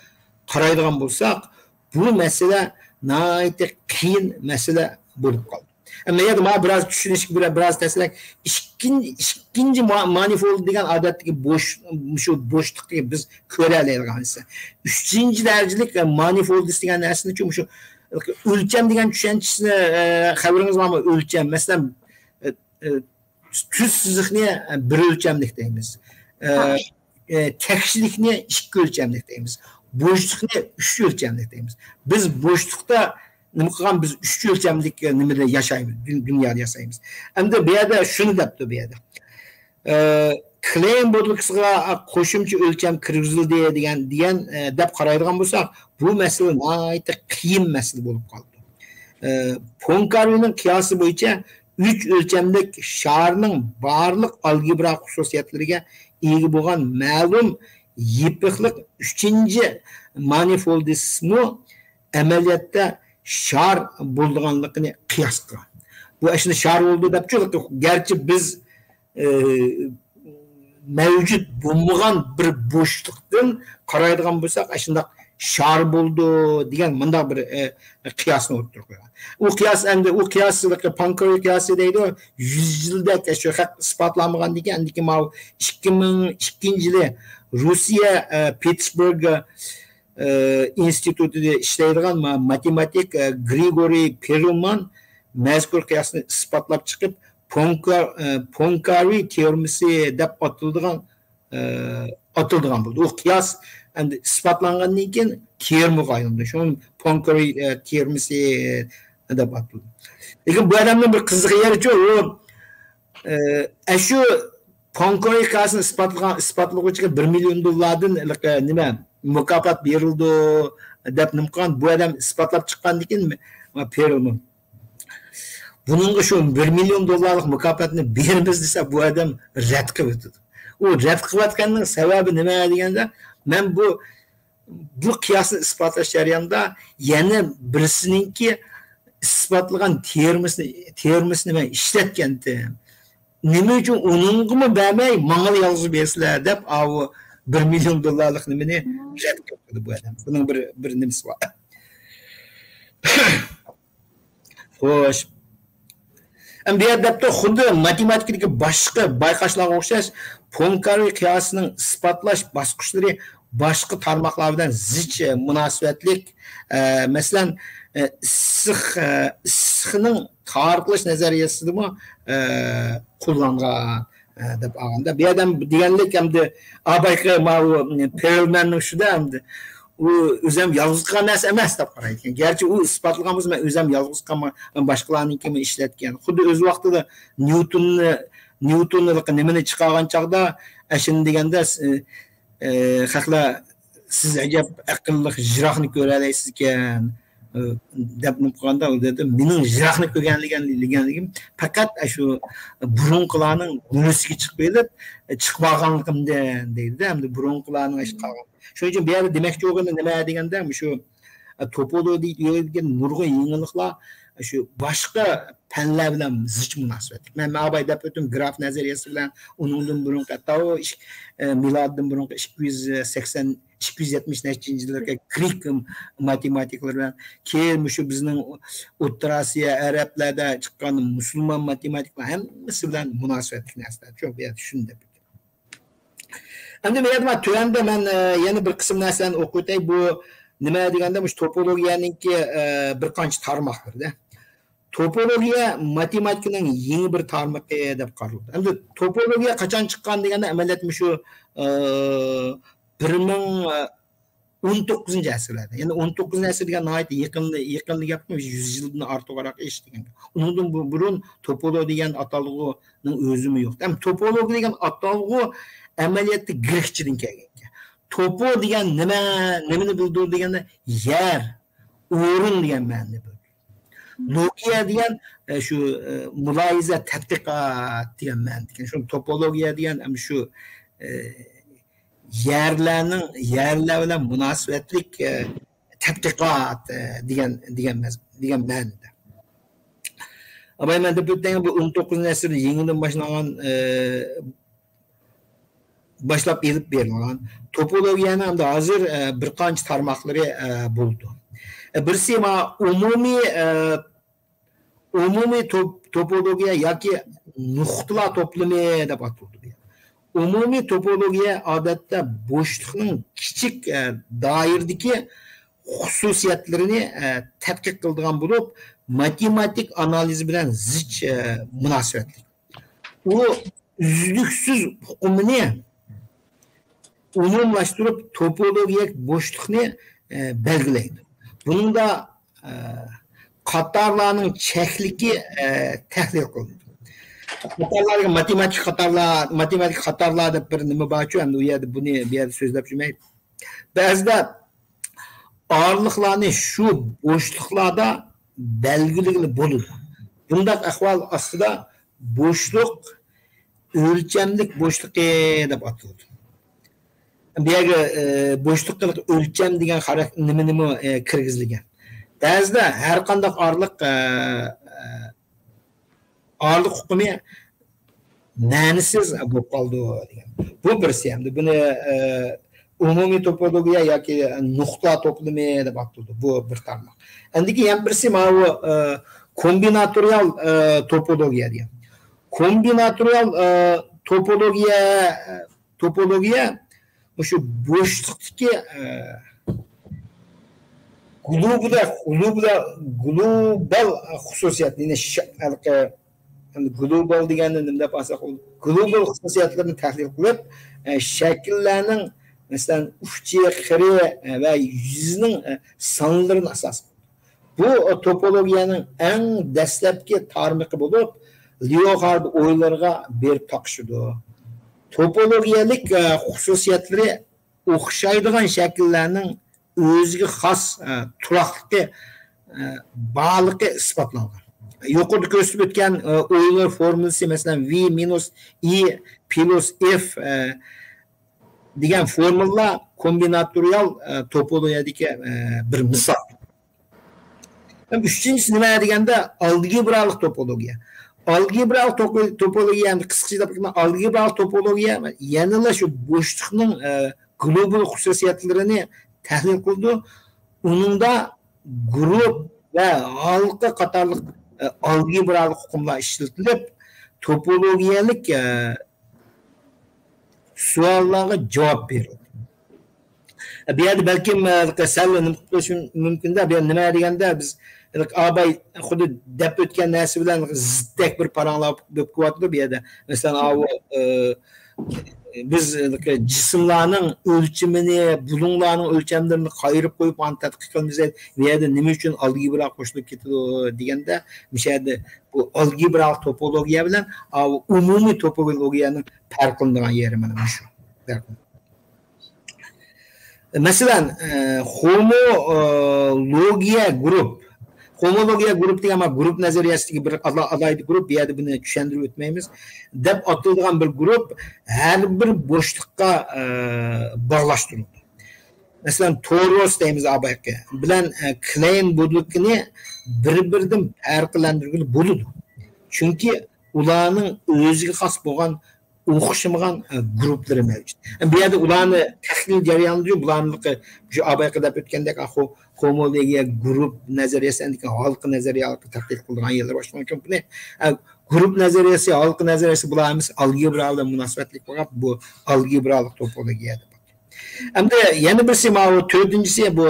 قارايدىغان بولساق، بۇ مەسىلە ناھايىتى قىيىن مەسىلە بولۇپ قالدى. ئەمما يەنە ماڭا بىراز چۈشىنىشكە بىر-، بىراز تەسلەك. ئىككىنچى، ئىككىنچى ما-، مانىفولد دېگەن ئادەتتىكى بوش-، مۇشۇ بوشلۇقتىكى بىز كۆرەلەيدىغان نەرسە. ئۈچىنچى دەرىجىلىك مانىفولدىس دېگەن نەرسىنىچۇ مۇشۇ ئۆلچەم دېگەن چۈشەنچىسىنى، ئە، خەۋىرىڭىز بارمۇ؟ ئۆلچەم، مەسىلەن، ئە، ئە، تۈز سىزىقنى بىر ئۆلچەملىك دەيمىز. ئە، ئە، تەكشىلىكنى ئىككى ئۆلچەملىك دەيمىز. بوشلۇقنى ئۈچ ئۆلچەملىك دەيمىز. بىز بوشلۇقتا نېمە قىلغان؟ بىز ئۈچ ئۆلچەملىك، ئە، نېمىدە ياشايمىز، دۇن-، دۇنيادا ياشايمىز. ئەمدى بۇ يەردە شۇنى دەپتۇ بۇ يەردە. ئە، كلەين بودۇلكىسىغا قوشۇمچە ئۆلچەم كىرگۈزۈلدى دېگەن، دېگەن، ئە، دەپ قارايدىغان بولساق، بۇ مەسىلە ناھايىتى قىيىن مەسىلە بولۇپ قالدى. ئە، پونكارىنىڭ قىياسى بويىچە ئۈچ ئۆلچەملىك شارنىڭ بارلىق ئالگېبرا خۇسۇسىيەتلىرىگە ئىگە بولغان مەلۇم يېپىقلىق ئۈچىنچى مانىفولدىسمۇ ئەمەلىيەتتە شار بولىدىغانلىقىنى قىياس قىلغان. بۇ ئاشۇنداق شار بولىدۇ دەپچۇ، گەرچە بىز ئى، مەۋجۇت بولمىغان بىر بوشلۇقتىن قارايدىغان بولساق، ئاشۇنداق شار بولىدۇ دېگەن مۇنداق بىر، ئى، قىياسنى ئوتتۇرىغا قويغان. ئۇ قىياس ئەمدى، ئۇ قىياس پونكارى قىياسى دەيدۇ، يۈز يىلدەك شۇ ھەق ئىسپاتلانمىغاندىن كېيىن، ئاندىن كېيىن ماۋۇ ئىككى مىڭ ئىككىنچى يىلى روسىيە، ئى، پېتېربۇرگ، ئى، ئىنستىتۇتىدا ئىشلەيدىغان ما-، ماتېماتىك، ئى، گرىگورىي پېرلمان مەزكۇر قىياسنى ئىسپاتلاپ چىقىپ، پونكا-، ئە، پونكارى تېئورېمىسى دەپ ئاتىلىدىغان، ئە، ئاتىلىدىغان بولدى. ئۇ قىياس ئەمدى ئىسپاتلانغاندىن كېيىن تېئورېمىغا ئايلاندى. شۇڭا پونكارى، ئە، تېئورېمىسى دەپ ئاتىلىدۇ. لېكىن بۇ ئادەمنىڭ بىر قىزىق يېرىچۇ، ئۇ، ئە، ئەشۇ پونكارى قىياسىنى ئىسپاتلىغان، ئىسپاتلىغۇچىغا بىر مىليون دوللاردىن، ئە، نېمە، مۇكاپات بېرىلىدۇ دەپ نېمە قىلغان. بۇ ئادەم ئىسپاتلاپ چىققاندىن كېيىن، پېرلمان بۇنىڭغا شۇ بىر مىليون دوللارلىق مۇكاپاتنى بېرىمىز دېسە، بۇ ئادەم رەت قىلىۋېتىدۇ. ئۇ رەت قىلىۋەتكەننىڭ سەۋەبى نېمە دېگەندە، مەن بۇ، بۇ قىياسنى ئىسپاتلاش جەريانىدا يەنە بىرسىنىڭكى ئىسپاتلىغان تېئورېمىسىنى، تېئورېمىسىنى مەن ئىشلەتكەنتىم. نېمە ئۈچۈن ئۇنىڭغىمۇ بەرمەي، ماڭىلا يالغۇز بېرىسىلەر دەپ، ئاۋۇ بىر مىليون دوللارلىق نېمىنى رەت قىلىپ قويدى بۇ ئادەم. بۇنىڭ بىر، بىر نېمىسى بار. خوش. ئەمدى بۇ يەردە دەپتۇ، خۇددى ماتېماتىكىدىكى باشقا بايقاشلارغا ئوخشاش، پونكارى قىياسىنىڭ ئىسپاتلاش باسقۇچلىرى باشقا تارماقلار بىلەن زىچ مۇناسىۋەتلىك. ئە، مەسىلەن، ئە، ئىسسىق، ئە، ئىسسىقنىڭ تارقىلىش نەزەرىيەسىدىمۇ، ئە، قوللانغان. ئە، دەپ ئالغاندا، بۇ ئادەم دېگەنلىك ئەمدى، ئابايقى ماۋۇ پېرلماننىڭ شۇدا ئەمدى، ئۇ ئۆزەم يالغۇز قىلغان نەرسە ئەمەس دەپ قارايدىكەن. گەرچە ئۇ ئىسپاتلىغان بولسا، مەن ئۆزەم يالغۇز قىلغانمەن، مەن باشقىلارنىڭكىمۇ ئىشلەتكەن. خۇددى ئۆز ۋاقتىدا نيۇتوننى، نيۇتوننى نېمىنى چىقارغان چاغدا، ئەشۇنى دېگەندە، ئە، ئە، خەقلەر سىز ئەجەب ئەقىللىق، يىراقنى كۆرەلەيسىزكەن، ئە، دەپ نېمە قىلغاندا، ئۇ دېدى، مېنىڭ يىراقنى كۆرگەنلىگەن-، لىگەنلىكىم پەقەت ئاشۇ بۇرۇنقىلارنىڭ مۈرىسىگە چىقىپ ئېلىپ، ئە، چىقىپ ئالغانلىقىمدىن دەيدۇ-دە، ئەمدى بۇرۇنقىلارنىڭ ئاشۇ قالغان. شۇنىڭ ئۈچۈن بۇ يەردە دېمەكچى بولغىنى نېمە دېگەندە، مۇشۇ، ئە، توپولوگىيە دېگەن نۇرغۇن يېڭىلىقلار شۇ باشقا پەنلەر بىلەن زىچ مۇناسىۋەتلىك. مەن، مەن ئاۋۋال دەپ ئۆتتۈم، گراف نەزەرىيەسى بىلەن، ئۇنىڭدىن بۇرۇنقى، ھەتتا ئۇ ئىش-، ئە، مىلادتىن بۇرۇنقى ئىككى يۈز سەكسەن، ئىككى يۈز يەتمىش نەچچىنچى يىللارغا گرېك ماتېماتىكلىرى بىلەن، كېيىن مۇشۇ بىزنىڭ ئوتتۇرا ئاسىيا، ئەرەبلەردە چىققان مۇسۇلمان ماتېماتىكلار ھەممىسى بىلەن مۇناسىۋەتلىك نەرسىلەر. شۇ، بۇ يەردە شۇنى دەپ ئۆتتۈم. ئەمدى بۇ يەردە مەن تۆۋەندە مەن، ئە، يەنە بىر قىسىم نەرسىلەرنى ئوقۇپ ئۆتەي. بۇ نېمە دېگەندە، مۇشۇ توپولوگىيەنىڭكى، ئە، بىر قانچە تارماقلىرىدا. توپولوگىيە ماتېماتىكىنىڭ يېڭى بىر تارمىقى دەپ قارىلىدۇ. ئەمدى توپولوگىيە قاچان چىققان دېگەندە، ئەمەلىيەتتە مۇشۇ، ئە، بىر مىڭ ئون توققۇزىنچى ئەسىرلەردە، يەنى ئون توققۇزىنچى ئەسىر دېگەن ناھايىتى يېقىنلا، يېقىنلا گەپمۇ، يۈز يىلدىن ئارتۇقراق ئىش دېگەن گەپ. ئۇنىڭدىن بۇ-، بۇرۇن توپولو دېگەن ئاتالغۇنىڭ ئۆزىمۇ يوق. ھەم توپولوگىيە دېگەن ئاتالغۇ ئەمەلىيەتتە گرېكچىدىن كەلگەن گەپ. توپو دېگەن نېمە، نېمىنى بىلدۈرىدۇ دېگەندە، يەر، ئورۇن دېگەن مەنىنى بىلدۈرىدۇ. لوگىيە دېگەن، ئە، شۇ، ئە، مۇلاھىزە، تەتقىقات دېگەن مەنىدىكەن. شۇ توپولوگىيە دېگەن ھەم شۇ، ئە، يەرلەرنىڭ، يەرلەر بىلەن مۇناسىۋەتلىك، ئە، تەتقىقات، ئە، دېگەن، دېگەن مەز-، دېگەن مەنىدە. ئاباي، مەن دەپ ئۆتتەڭ، بۇ ئون توققۇزىنچى ئەسىردە يېڭىدىن باشلانغان، ئە، باشلاپ ئېلىپ بېرىلغان توپولوگىيەنىڭ ئەمدى ھازىر، ئە، بىر قانچە تارماقلىرى، ئە، بولىدۇ. ئە، بىرسى ما-، ئومۇمىي، ئە، ئومۇمىي توپ-، توپولوگىيە ياكى نۇقتىلار توپلىمى دەپ ئاتىلىدۇ. ئومۇمىي توپولوگىيە ئادەتتە بوشلۇقنىڭ كىچىك، ئە، دائىرىدىكى خۇسۇسىيەتلىرىنى، ئە، تەتقىق قىلىدىغان بولۇپ، ماتېماتىك ئانالىز بىلەن زىچ، ئە، مۇناسىۋەتلىك. ئۇ ئۈزلۈكسىز ئۇقۇمىنى ئومۇملاشتۇرۇپ، توپولوگىيەلىك بوشلۇقنى، ئە، بەلگىلەيدۇ. بۇنىڭدا، ئە، قاتارلارنىڭ چەكلىكى، ئە، تەھلىل قىلىنىدۇ. قاتارلار دېگەن ماتېماتىك قاتارلار، ماتېماتىك قاتارلار دەپ بىر نېمە بارچۇ، ئەمدى ئۇ يەردە بۇنى بۇ يەردە سۆزلەپ يۈرمەي. بەزىدە ئارىلىقلارنى شۇ بوشلۇقلاردا بەلگىلىگىلى بولىدۇ. بۇنداق ئەھۋال ئاستىدا بوشلۇق ئۆلچەملىك بوشلۇقى دەپ ئاتىلىدۇ. بۇ يەرگە، ئە، بوشلۇققا ئۆلچەم دېگەن خاراك-، نېمىنىمۇ، ئە، كىرگۈزۈلگەن. بەزىدە ھەر قانداق ئارىلىق، ئە، ئە، ئارىلىق ئۇقۇمى مەنىسىز بولۇپ قالىدۇ دېگەن. بۇ بىرسى. ئەمدى بۇنى، ئە، ئومۇمىي توپولوگىيە ياكى نۇقتا توپلىمى دەپ ئاتىلىدۇ. بۇ بىر تارماق. ئەندىكى يەنە بىرسى ماۋۇ، ئە، كومبىناتورىيال، ئە، توپولوگىيە دېگەن. كومبىناتورىيال، ئە، توپولوگىيە، ئە، توپولوگىيە مۇشۇ بوشلۇقتىكى، ئە، گلوبۇلار، گلوبۇلار، گلوبال خۇسۇسىيەت، يەنى ش-، ھېلىقى، ئەمدى گلوبال دېگەننى نېمە دەپ ئالساق، ئۇ گلوبال خۇسۇسىيەتلىرىنى تەھلىل قىلىپ، ئە، شەكىللەرنىڭ، مەسىلەن، ئۇچى، قىرى، ئە، ۋە يۈزىنىڭ، ئە، سانلىرىنى ئاساس قىلىدۇ. بۇ توپولوگىيەنىڭ ئەڭ دەسلەپكى تارمىقى بولۇپ، لېئوخارد ئويلىرىغا بېرىپ تاقىشىدۇ. توپولوگىيەلىك، ئە، خۇسۇسىيەتلىرى ئوخشايدىغان شەكىللەرنىڭ ئۆزىگە خاس، ئە، تۇراقلىقى، ئە، بارلىقى ئىسپاتلانغان. يۇقىرىدا كۆرسىتىپ ئۆتكەن، ئە، ئويلار فورمۇلىسى، مەسىلەن، ۋى مىنۇس ئى پلۇس ئېف، ئە، دېگەن فورمۇلىلار كومبىناتورىيال، ئە، توپولوگىيەدىكى، ئە، بىر مىسال. ھەم ئۈچىنچىسى نېمە دېگەندە، ئالگېبرالىق توپولوگىيە. ئالگېبرالىق توپو-، توپولوگىيە، ئەمدى قىسقىچە دەپ ئۆتىمەن، ئالگېبرالىق توپولوگىيە يەنىلا شۇ بوشلۇقنىڭ، ئە، گلوبال خۇسۇسىيەتلىرىنى تەھلىل قىلىدۇ. ئۇنىڭدا گۇرۇپ ۋە ھالقا قاتارلىق، ئە، ئالگېبرالىق ئۇقۇملار ئىشلىتىلىپ، توپولوگىيەلىك، ئە، سوئاللارغا جاۋاب بېرىلدى. بۇ يەردە بەلكىم، ئە، سەل نېمە قىلىش مۇمكىندە، بۇ يەردە نېمە دېگەندە، بىز ئاباي خۇددى دەپ ئۆتكەن نەرسە بىلەن زىتتەك بىر پاراڭلار بولۇپ كېلىۋاتىدۇ بۇ يەردە. مەسىلەن، ئاۋۇ، ئە، بىز جىسىملارنىڭ ئۆلچىمىنى، بۇلۇڭلارنىڭ ئۆلچەملىرىنى قايرىپ قويۇپ، ئانى تەتقىق قىلىمىز. بۇ يەردە نېمە ئۈچۈن ئالگېبرا قوشۇلۇپ كېتىدۇ دېگەندە، مۇشۇ يەردە بۇ ئالگېبرالىق توپولوگىيە بىلەن ئاۋۇ ئومۇمىي توپولوگىيەنىڭ پەرقلىنىدىغان يېرى مانا مۇشۇ. پەرقلىنىدۇ. مەسىلەن، ئە، خومولوگىيە گۇرۇپ. خومولوگىيە گۇرۇپ دېگەن مانا گۇرۇپ نەزەرىيەسىدىكى بىر ئالا-، ئالاھىدە گۇرۇپ، بۇ يەردە بۇنى چۈشەندۈرۈپ ئۆتمەيمىز، دەپ ئاتىلىدىغان بىر گۇرۇپ ھەر بىر بوشلۇققا، ئە، باغلاشتۇرۇلىدۇ. مەسىلەن، تورۇس دەيمىز ئابايقى بىلەن، ئە، كلەين بوتۇلكىنى بىر-بىرىدىن پەرقلەندۈرگىلى بولىدۇ. چۈنكى ئۇلارنىڭ ئۆزىگە خاس بولغان ئوخشىمىغان، ئە، گۇرۇپلىرى مەۋجۇت. بۇ يەردە ئۇلارنى تەھلىل جەريانىدا بۇلارنى شۇ ئابايقى دەپ ئۆتكەندەك، ئا، خو-، خومولوگىيە گۇرۇپ نەزەرىيەسى، ئەندىكىن ھالقا نەزەرىيە تەتقىق قىلىدىغان يەرلەر بار. شۇنىڭ ئۈچۈن بۇنى، ئە، گۇرۇپ نەزەرىيەسى، ھالقا نەزەرىيەسى بۇلار ھەممىسى ئالگېبرا بىلەن مۇناسىۋەتلىك بولغان، بۇ ئالگېبرالىق توپولوگىيە دەپ. ئەمدى يەنە بىرسى، ماۋۇ تۆتىنچىسى بۇ،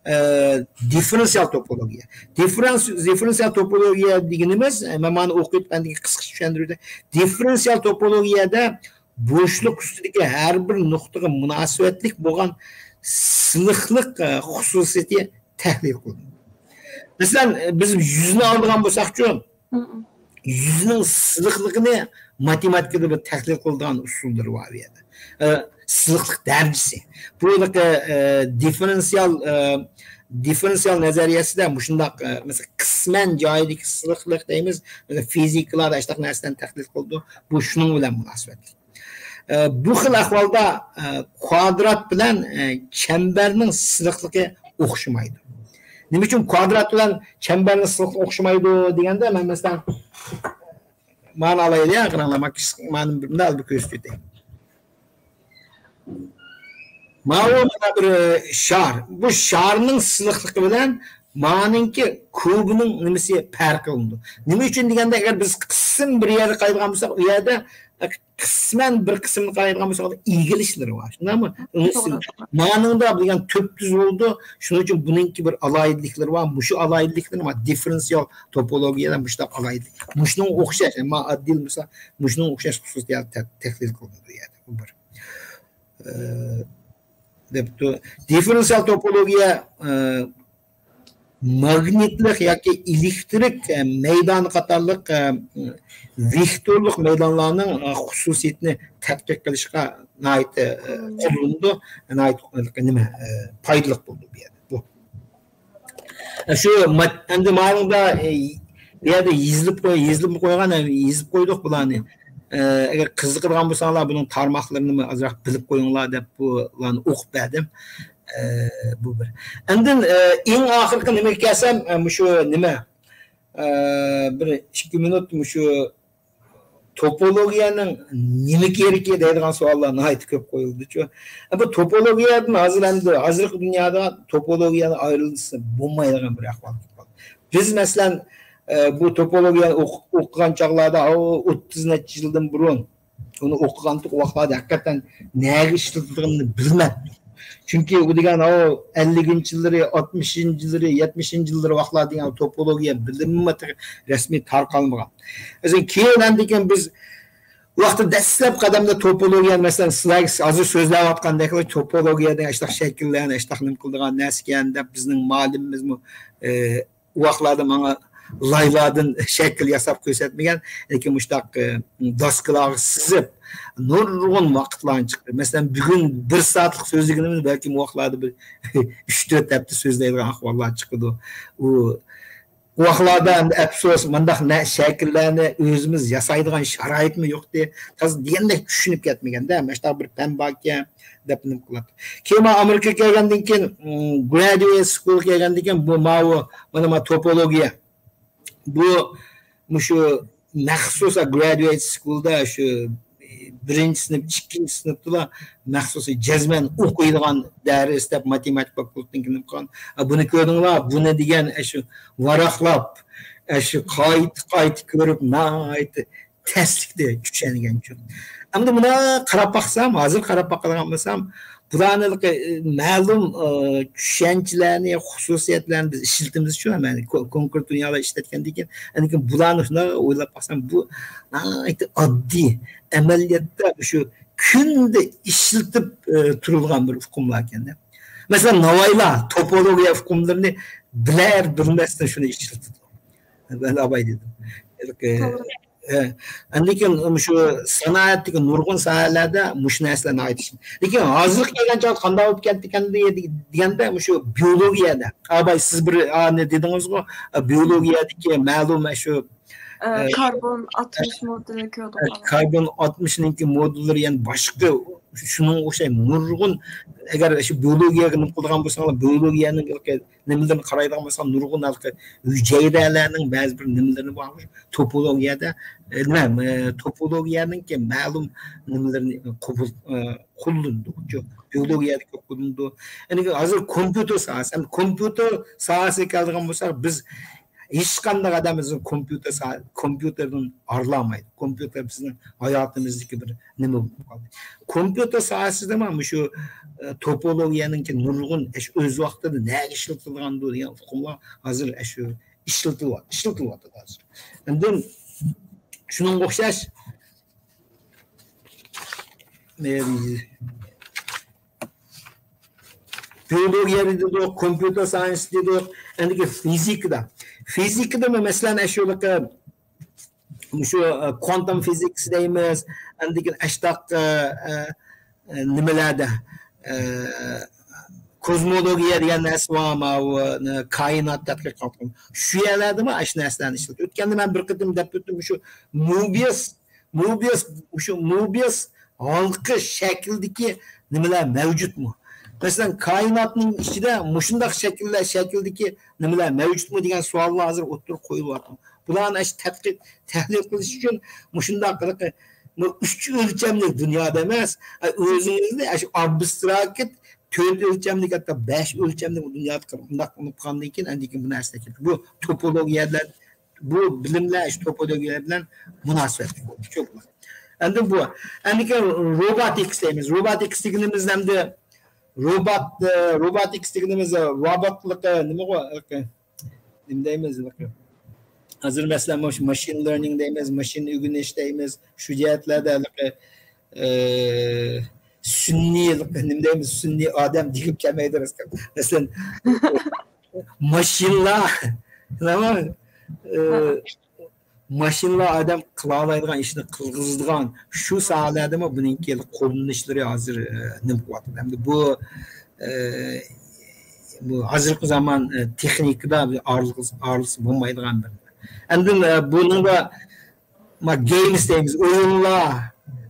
ئە، دىففېرېنسىئال توپولوگىيە. دىففېرېنس-، دىففېرېنسىئال توپولوگىيە دېگىنىمىز، ئە، مەن مانا ئوقۇپ ئەندىكىن قىسقىچە چۈشەندۈرۈپ ئۆتەي. دىففېرېنسىئال توپولوگىيەدە بوشلۇق ئۈستىدىكى ھەر بىر نۇقتىغا مۇناسىۋەتلىك بولغان سىلىقلىق، ئە، خۇسۇسىيىتى تەھلىل قىلىنىدۇ. مەسىلەن، بىز يۈزنى ئالىدىغان بولساقچۇ، يۈزنىڭ سىلىقلىقىنى ماتېماتىكىدا بىر تەھلىل قىلىدىغان ئۇسۇللىرى بار ئۇ يەردە. ئە، سىلىقلىق دەرىجىسى. بۇ، ئە، دىففېرېنسىئال، ئە، دىففېرېنسىئال نەزەرىيەسىدە مۇشۇنداق، ئە، مەسىلەن، قىسمەن جايىدىكى سىلىقلىق دەيمىز، مەسىلەن، فىزىكىلاردا ئاشۇنداق نەرسىلەرنى تەھلىل قىلىدۇ. بۇ شۇنىڭ بىلەن مۇناسىۋەتلىك. ئە، بۇ خىل ئەھۋالدا، ئە، كۋادرات بىلەن، ئە، چەمبەرنىڭ سىلىقلىقى ئوخشىمايدۇ. نېمە ئۈچۈن كۋادرات بىلەن چەمبەرنىڭ سىلىقلىقى ئوخشىمايدۇ دېگەندە، مەن مەسىلەن، مانا ئالايلى، قاراڭلار، ما-، كىچىك، مانا بىر، مۇنداق بىر كۆرسىتىپ ئۆتەي. ماۋۇ مانا بىر، ئە، شار. بۇ شارنىڭ سىلىقلىقى بىلەن مانىڭكى كۇبىنىڭ نېمىسى پەرق قىلىنىدۇ. نېمە ئۈچۈن دېگەندە، ئەگەر بىز قىسىم بىر يەرگە قارايدىغان بولساق، ئۇ يەردە، ئە، قىسمەن بىر قىسىمنى قارايدىغان بولساق، ئىگىلىشلىرى بار. شۇنداقمۇ؟ توغرا، توغرا. مانىڭدا بولغان تۈپ تۈز بولىدۇ. شۇنىڭ ئۈچۈن بۇنىڭكى بىر ئالاھىدىلىكلىرى بار. مۇشۇ ئالاھىدىلىكلىرى مانا دىففېرېنسىئال توپولوگىيەدە مۇشۇنداق ئالاھىدىلىك. مۇشۇنىڭغا ئوخشاش، مانا ئاددىي بولسا، مۇشۇنىڭغا ئوخشاش خۇسۇسىيەتلەر تە-، تەھلىل قىلىنىدۇ يەردە. بۇ بىر. ئە، دەپتۇ. دىففېرېنسىئال توپولوگىيە، ئە، ماگنىتلىق ياكى ئېلېكترىك، ئە، مەيدانى قاتارلىق، ئە، ۋېكتورلۇق مەيدانلارنىڭ، ئە، خۇسۇسىيىتىنى تەتقىق قىلىشقا ناھايىتى، ئە، قوللىنىدۇ، ناھايىتى نېمە، ئە، پايدىلىق بولىدۇ بۇ يەردە. بۇ. ئە، شۇ مات-، ئەمدى ماڭا، ئە، بۇ يەردە يېزىلىپ قوي-، يېزىلىپ قويغان، ئە، يېزىپ قويدۇق بۇلارنى. ئە، ئەگەر قىزىقىدىغان بولساڭلار، بۇنىڭ تارماقلىرىنىمۇ ئازراق بىلىپ قويۇڭلار دەپ بۇلارنى ئوقۇپ بەردىم. ئە، بۇ بىر. ئاندىن، ئە، ئەڭ ئاخىرقى نېمىگە كەلسەم، ئە، مۇشۇ نېمە، ئە، بىر ئىككى مىنۇت مۇشۇ توپولوگىيەنىڭ نېمە كېرىكى دەيدىغان سوئاللار ناھايىتى كۆپ قويۇلىدۇچۇ. ئە، بۇ توپولوگىيەدىن ھازىر ئەمدى ھازىرقى دۇنيادا توپولوگىيەنى ئايرىلسا بولمايدىغان بىر ئەھۋال بولۇپ قالدى. بىز مەسىلەن، ئە، بۇ توپولوگىيەنى ئوق-، ئوقۇغان چاغلاردا، ئاۋۇ ئوتتۇز نەچچە يىلدىن بۇرۇن ئۇنى ئوقۇغانتۇق، ۋاقىتلاردا ھەقىقەتەن نەگە ئىشلىتىدىغىنىنى بىلمەپتۇ. چۈنكى ئۇ دېگەن ئاۋۇ ئەللىكىنچى يىللىرى، ئاتمىشىنچى يىللىرى، يەتمىشىنچى يىللىرى ۋاقىتلار دېگەن توپولوگىيە بىلىممۇ تېخى رەسمىي تارقالمىغان. ئەزىن كېيىن ئاندىن كېيىن بىز ۋاقتى دەسلەپ قەدەمدە توپولوگىيە، مەسىلەن، سىلەر ھازىر سۆزلەۋاتقاندەك توپولوگىيە دېگەن ئاشۇنداق شەكىللەرنى، ئاشۇنداق نېمە قىلىدىغان نەرسىكەن دەپ بىزنىڭ مۇئەللىمىمىزمۇ، ئە، ئۇ ۋاقىتلاردا ماڭا لايلاردىن شەكىل ياساپ كۆرسەتمىگەن، لېكىن مۇشۇنداق، ئە، داسكىلارغا سىزىپ، نۇرغۇن ۋاقىتلارنى چىقىرىپ، مەسىلەن، بۈگۈن بىر سائەتلىك سۆزلىگىنىمىز بەلكىم ئۇ ۋاقىتلاردا بىر ئۈچ تۆت ھەپتە سۆزلەيدىغان ئەھۋاللار چىقىدۇ. ئۇ، ئۇ ۋاقىتلاردا ئەمدى ئەپسۇس، مۇنداق نە-، شەكىللەرنى ئۆزىمىز ياسايدىغان شارائىتمۇ يوقتى. تازا دېگەندەك چۈشىنىپ كەتمىگەندە، مانا شۇنداق بىر پەن باركەن، دەپ نېمە قىلاتتى. كېيىن مەن ئامېرىكىغا كەلگەندىن كېيىن، ئىم، گرادۇئېيت سكۇلغا كەلگەندىن كېيىن، بۇ ماۋۇ، مانا، مانا توپولوگىيە. بۇ، مۇشۇ مەخسۇس گرادۇئېيت سكۇلدا، شۇ بىرىنچى سىنىپ، ئىككىنچى سىنىپتىلا مەخسۇس جەزمەن ئوقۇيدىغان دەرس دەپ ماتېماتىكا فاكۇلتېتىنىڭكىنى قىلغان. ئا، بۇنى كۆردۈڭلار، بۇنى دېگەن، ئە، شۇ ۋاراقلاپ، ئە، شۇ قايتا، قايتا كۆرۈپ، ناھايىتى تەسلىكتە چۈشەنگەنچۇ. ئەمدى مۇنداق قاراپ باقسام، ھازىر قاراپ باقىدىغان بولسام، بۇلارنى، ئە، مەلۇم، ئە، چۈشەنچىلەرنى، خۇسۇسىيەتلەرنى بىز ئىشلىتىمىزچۇ، مەن كو-، كونكرېت دۇنيادا ئىشلەتكەندىن كېيىن، لېكىن بۇلارنى شۇنداق ئويلاپ باقسام، بۇ ناھايىتى ئاددىي، ئەمەلىيەتتە شۇ كۈندە ئىشلىتىپ، ئە، تۇرۇلغان بىر ئۇقۇملار ئىكەن. مەسىلەن، ناۋايلار توپولوگىيە ئۇقۇملىرىنى بىلەر بىلمەستىن شۇنى ئىشلىتىدۇ. مەن ئاباي دېدىم. ھېلىقى توغرا. ئەندىكىن شۇ سانائەتتىكى نۇرغۇن ساھەلەردە مۇشۇ نەرسىلەر ناھايىتى ئىشلىنىدۇ. لېكىن ھازىرقى كەلگەن چاغدا قانداق بولۇپ كەتتىكەن دېگەندە، مۇشۇ بىيولوگىيەدە، ئاباي، سىز بىر ئانى دېدىڭىزغۇ، بىيولوگىيەدىكى مەلۇم شۇ، ئە، كاربون ئاتمىش مودېلىنى كۆردۇق. كاربون ئاتمىشنىڭكى مودېللىرى، يەنە باشقا شۇنىڭغا ئوخشاش نۇرغۇن، ئەگەر شۇ بىيولوگىيەگە نېمە قىلىدىغان بولساڭلار، بىيولوگىيەنىڭ نېمىلىرىنى قارايدىغان بولساق، نۇرغۇن ھېلىقى ھۈجەيرىلەرنىڭ بەزى بىر نېمىلىرى بار، توپولوگىيەدە، ئە، نېمە، ئە، توپولوگىيەنىڭكى مەلۇم نېمىلىرىنى قوبۇل، ئە، قوللىنىدۇ. شۇ بىيولوگىيەدە كۆپ قوللىنىدۇ. يەنى ھازىر كومپيۇتېر ساھەسى، ھەم كومپيۇتېر ساھەسىگە كەلدىغان بولساق، بىز ھېچقانداق ئادەم بىزنى كومپيۇتېر سا-، كومپيۇتېردىن ئارىلالمايدۇ. كومپيۇتېر بىزنىڭ ھاياتىمىزدىكى بىر نېمە بولۇپ قالدى. كومپيۇتېر ساھەسىدىمۇ مۇشۇ، ئە، توپولوگىيەنىڭكى نۇرغۇن ئەش-، ئۆز ۋاقتىدا نەگە ئىشلىتىلغاندۇ دېگەن ئۇقۇملار ھازىر ئەشۇ ئىشلىتىلىۋاتىدۇ، ئىشلىتىلىۋاتىدۇ ھازىر. ئاندىن شۇنىڭغا ئوخشاش، ئە، بىيولوگىيە دېدۇق، كومپيۇتېر ساينس دېدۇق، ئەندىكى فىزىكىدا. فىزىكىدىمۇ، مەسىلەن، ئەشۇ مۇشۇ، ئە، كوانتوم فىزىكس دەيمىز، ئاندىن كېيىن ئاشتاق، ئە، ئە، ئە، نېمىلەردە، ئە، كوزمولوگىيە دېگەن نەرسە بار، ماۋۇ، ئە، كائىنات تەتقىقات قىلىدۇ. شۇ يەرلەردىمۇ ئاشۇ نەرسىلەرنى ئىشلىتىدۇ. ئۆتكەندە مەن بىر قېتىم دەپ ئۆتتۈم، مۇشۇ مۆبىيەس، مۆبىيەس، مۇشۇ مۆبىيەس ھالقا شەكلىدىكى نېمىلەر مەۋجۇتمۇ؟ مەسىلەن، كائىناتنىڭ ئىچىدە مۇشۇنداق شەكىللەر، شەكىلدىكى نېمىلەر مەۋجۇتمۇ دېگەن سوئاللار ھازىر ئوتتۇرىغا قويۇلۇۋاتىدۇ. بۇلارنى ئاشۇ تەتقىق، تەھلىل قىلىش ئۈچۈن مۇشۇنداق قىلىق، بۇ ئۈچ ئۆلچەملىك دۇنيادا ئەمەس، ئە، ئۆزىڭىزنى ئاشۇ ئابستراكت تۆت ئۆلچەملىك، ھەتتا بەش ئۆلچەملىك دۇنيادا قىلىپ، ئۇنداق قىلىپ قالغاندىن كېيىن، ئاندىن كېيىن بۇ نەرسىلەر كېلىدۇ. بۇ توپولوگىيە بىلەن، بۇ بىلىملەر شۇ توپولوگىيە بىلەن مۇناسىۋەتلىك بولىدۇ. شۇ. ئەمدى بۇ، ئەمدى كېيىن روبوتىكس دەيمىز. روبوتىكس دېگىنىمىز ئەمدى روبوت، ئە، روبوتىكس دېگىنىمىز، ئە، روبوتلۇق، ئە، نېمە، نېمە دەيمىز؟ ھازىر مەسىلەن، مۇشۇ ماشىن لېرنىڭ دەيمىز، ماشىنا ئۆگىنىش دەيمىز. شۇ جەھەتلەردە ھېلىقى، ئە، سۈنئىي، نېمە دەيمىز، سۈنئىي ئادەم دېگۈم كەلمەيدۇ، راست گەپ. مەسىلەن، ماشىنىلار، نېمە، ئە، ماشىنىلار ئادەم قىلالايدىغان ئىشنى قىلغۇزىدىغان شۇ ساھەلەردىمۇ بۇنىڭكى قوللىنىشلىرى ھازىر، ئە، نېمە قىلىۋاتىدۇ. ئەمدى بۇ، ئە، بۇ ھازىرقى زامان، ئە، تېخنىكىدا بىر ئارىلىق-، ئارىلىسى بولمايدىغان بىر. ئاندىن، ئە، بۇنىڭدا ما گېيمس دەيمىز، ئويۇنلار،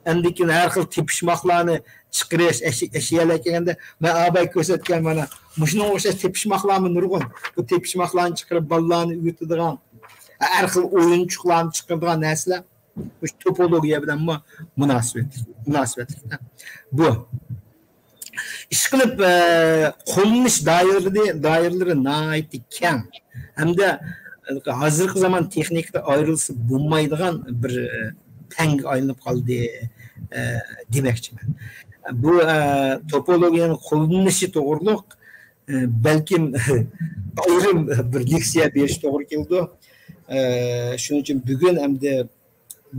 ئاندىن كېيىن ھەر خىل تېپىشماقلارنى چىقىرىش، ئەشي-، ئەشيالار كەلگەندە، مەن ئاباي كۆرسەتكەن مانا مۇشۇنىڭغا ئوخشاش تېپىشماقلارمۇ نۇرغۇن. بۇ تېپىشماقلارنى چىقىرىپ، بالىلارنى ئۆگىتىدىغان، ھەر خىل ئويۇنچۇقلارنى چىقىرىدىغان نەرسىلەر مۇشۇ توپولوگىيە بىلەنمۇ مۇناسىۋەتلىك، مۇناسىۋەتلىك. بۇ. ئىشقىلىپ، ئە، قوللىنىش دائىرىلىرى، دائىرىلىرى ناھايىتى كەڭ ھەمدە ھازىرقى زامان تېخنىكىدا ئايرىلسا بولمايدىغان بىر، ئە، پەنگە ئايلىنىپ قالدى، ئە، دېمەكچىمەن. بۇ، ئە، توپولوگىيەنىڭ قوللىنىشى توغرۇلۇق، ئە، بەلكىم ئايرىم بىر لېكسىيە بېرىش توغرا كېلىدۇ. ئە، شۇنىڭ ئۈچۈن بۈگۈن ئەمدى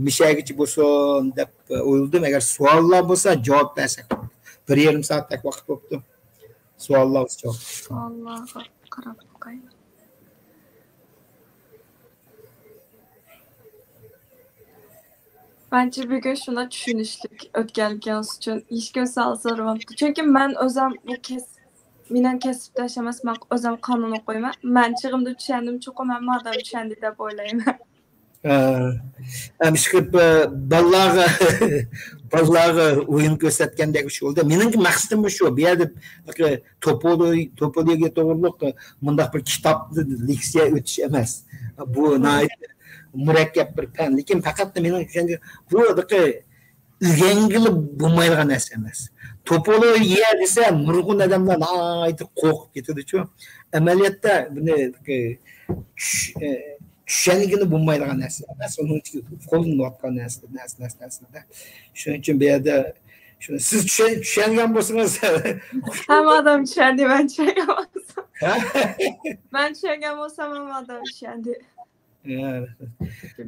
مىشەگىچە بولسۇن دەپ ئويلىدىم. ئەگەر سوئاللار بولسا جاۋاب بەرسەك. بىر يېرىم سائەتتەك ۋاقىت بوپتۇ. سوئاللار بولسا جاۋاب. سوئاللارغا قاراپ باقاي. مەنچە بۈگۈن شۇنداق چۈشىنىشلىك ئۆتكەنلىكىڭىز ئۈچۈن ھېچكىم سوئال سورىماپتۇ. چۈنكى مەن ئۆزۈم بۇ كەس-، مېنىڭ كەسىپداش ئەمەس، مەن ئۆزۈم قانۇن ئوقۇيمەن. مەن چېغىمدا چۈشەندىم، چوقۇم ھەممە ئادەم چۈشەندى دەپ ئويلايمەن. ئە، ئەمىشقىپ، ئە، بالىلارغا، بالىلارغا ئويۇن كۆرسەتكەندەك شۇ بولدى. مېنىڭكى مەقسىتىم شۇ. بۇ يەردە توپولو-، توپولوگىيە توغرۇلۇق مۇنداق بىر كىتابتىن لېكسىيە ئۆتۈش ئەمەس. بۇ ناھايىتى مۇرەككەپ بىر پەن. لېكىن پەقەت مېنىڭ چۈشەنچەم بۇ ئۆگەنگىلى بولمايدىغان نەرسە ئەمەس. توپولوگىيە دېسە، نۇرغۇن ئادەملەر ناھايىتى قورقۇپ كېتىدۇچۇ. ئەمەلىيەتتە بۇنى چۈش-، ئە، چۈشەنگىلى بولمايدىغان نەرسە ئەمەس. ئۇنىڭ ئۈچۈن قوللىنىلىۋاتقان نەرسە، نەرسە، نەرسە، نەرسە. شۇنىڭ ئۈچۈن بۇ يەردە شۇنى سىز چۈشەن-، چۈشەنگەن بولسىڭىز. ھەممە ئادەم چۈشەندى، مەن چۈشەنگەن بولسام. ھە؟ مەن چۈشەنگەن بولسام، ھەممە ئادەم چۈشەندى. يا.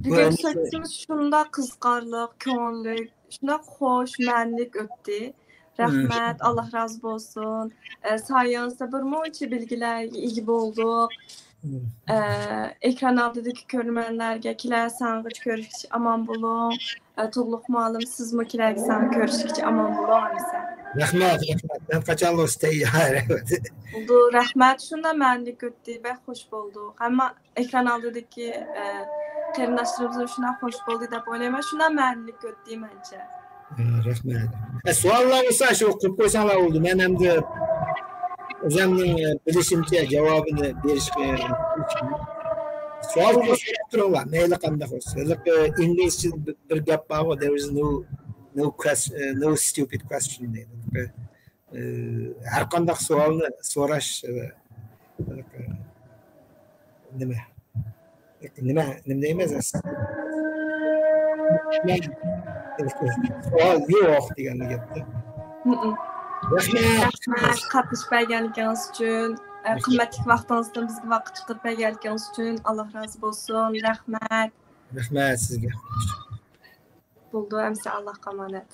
بۈگۈن بۇ سۆھبىتىمىز شۇنداق قىزىقارلىق، كۆڭۈللۈك، شۇنداق خۇش، مەنىلىك ئۆتتى. مم. رەھمەت، ئاللا رازى بولسۇن. ئە، سايىڭىزدە بىر مۇنچە بىلگىلەرگە ئىگە بولدۇق. ئە، ئېكران ئالدىدىكى كۆرۈرمەنلەرگە كېلەر سانغىچە كۆرۈشكىچە ئامان بولۇڭ. ئە، تۇغلۇق مۇئەللىم، سىزمۇ كېلەر سانغا كۆرۈشكىچە ئامان بولۇڭ ئەمىسە. رەھمەت، رەھمەت. مەن قاچانلا بولسا تەييار. بولدى، رەھمەت. شۇنداق مەنىلىك ئۆتتى، بەك خوش بولدۇق. ھەممە ئېكران ئالدىدىكى، ئە، قېرىنداشلىرىمىزمۇ شۇنداق خوش بولدى دەپ ئويلايمەن. شۇنداق مەنىلىك ئۆتتى مەنچە. ھە، رەھمەت. ئە، سوئاللار بولسا شۇ قويۇپ قويساڭلار بولدى. مەن ئەمدى ئۆزۈمنىڭ، ئە، بىلىشىمچە جاۋابىنى بېرىشكە. سوئال سوراپ تۇرۇڭلار. مەيلى قانداق بولسۇن. ھېلىقى ئىنگلىزچە بىر، بىر گەپ بارغۇ، there is no, no quest-، ئە، no stupid question دەيدۇ. ئە، ھەر قانداق سوئالنى سوراش، ئە، نېمە؟ نېمە، نېمە دەيمىز؟ سوئال يوق دېگەننى گەپتە. مم. رەھمەت. رەھمەت، قاتنىشىپ بەرگەنلىكىڭىز ئۈچۈن. ئە، قىممەتلىك ۋاقتىڭىزدىن بىزگە ۋاقىت چىقىرىپ بەرگەنلىكىڭىز ئۈچۈن ئاللا رازى بولسۇن. رەھمەت. رەھمەت سىزگە. بولدى، ئەمىسە ئاللاغا ئامانەت.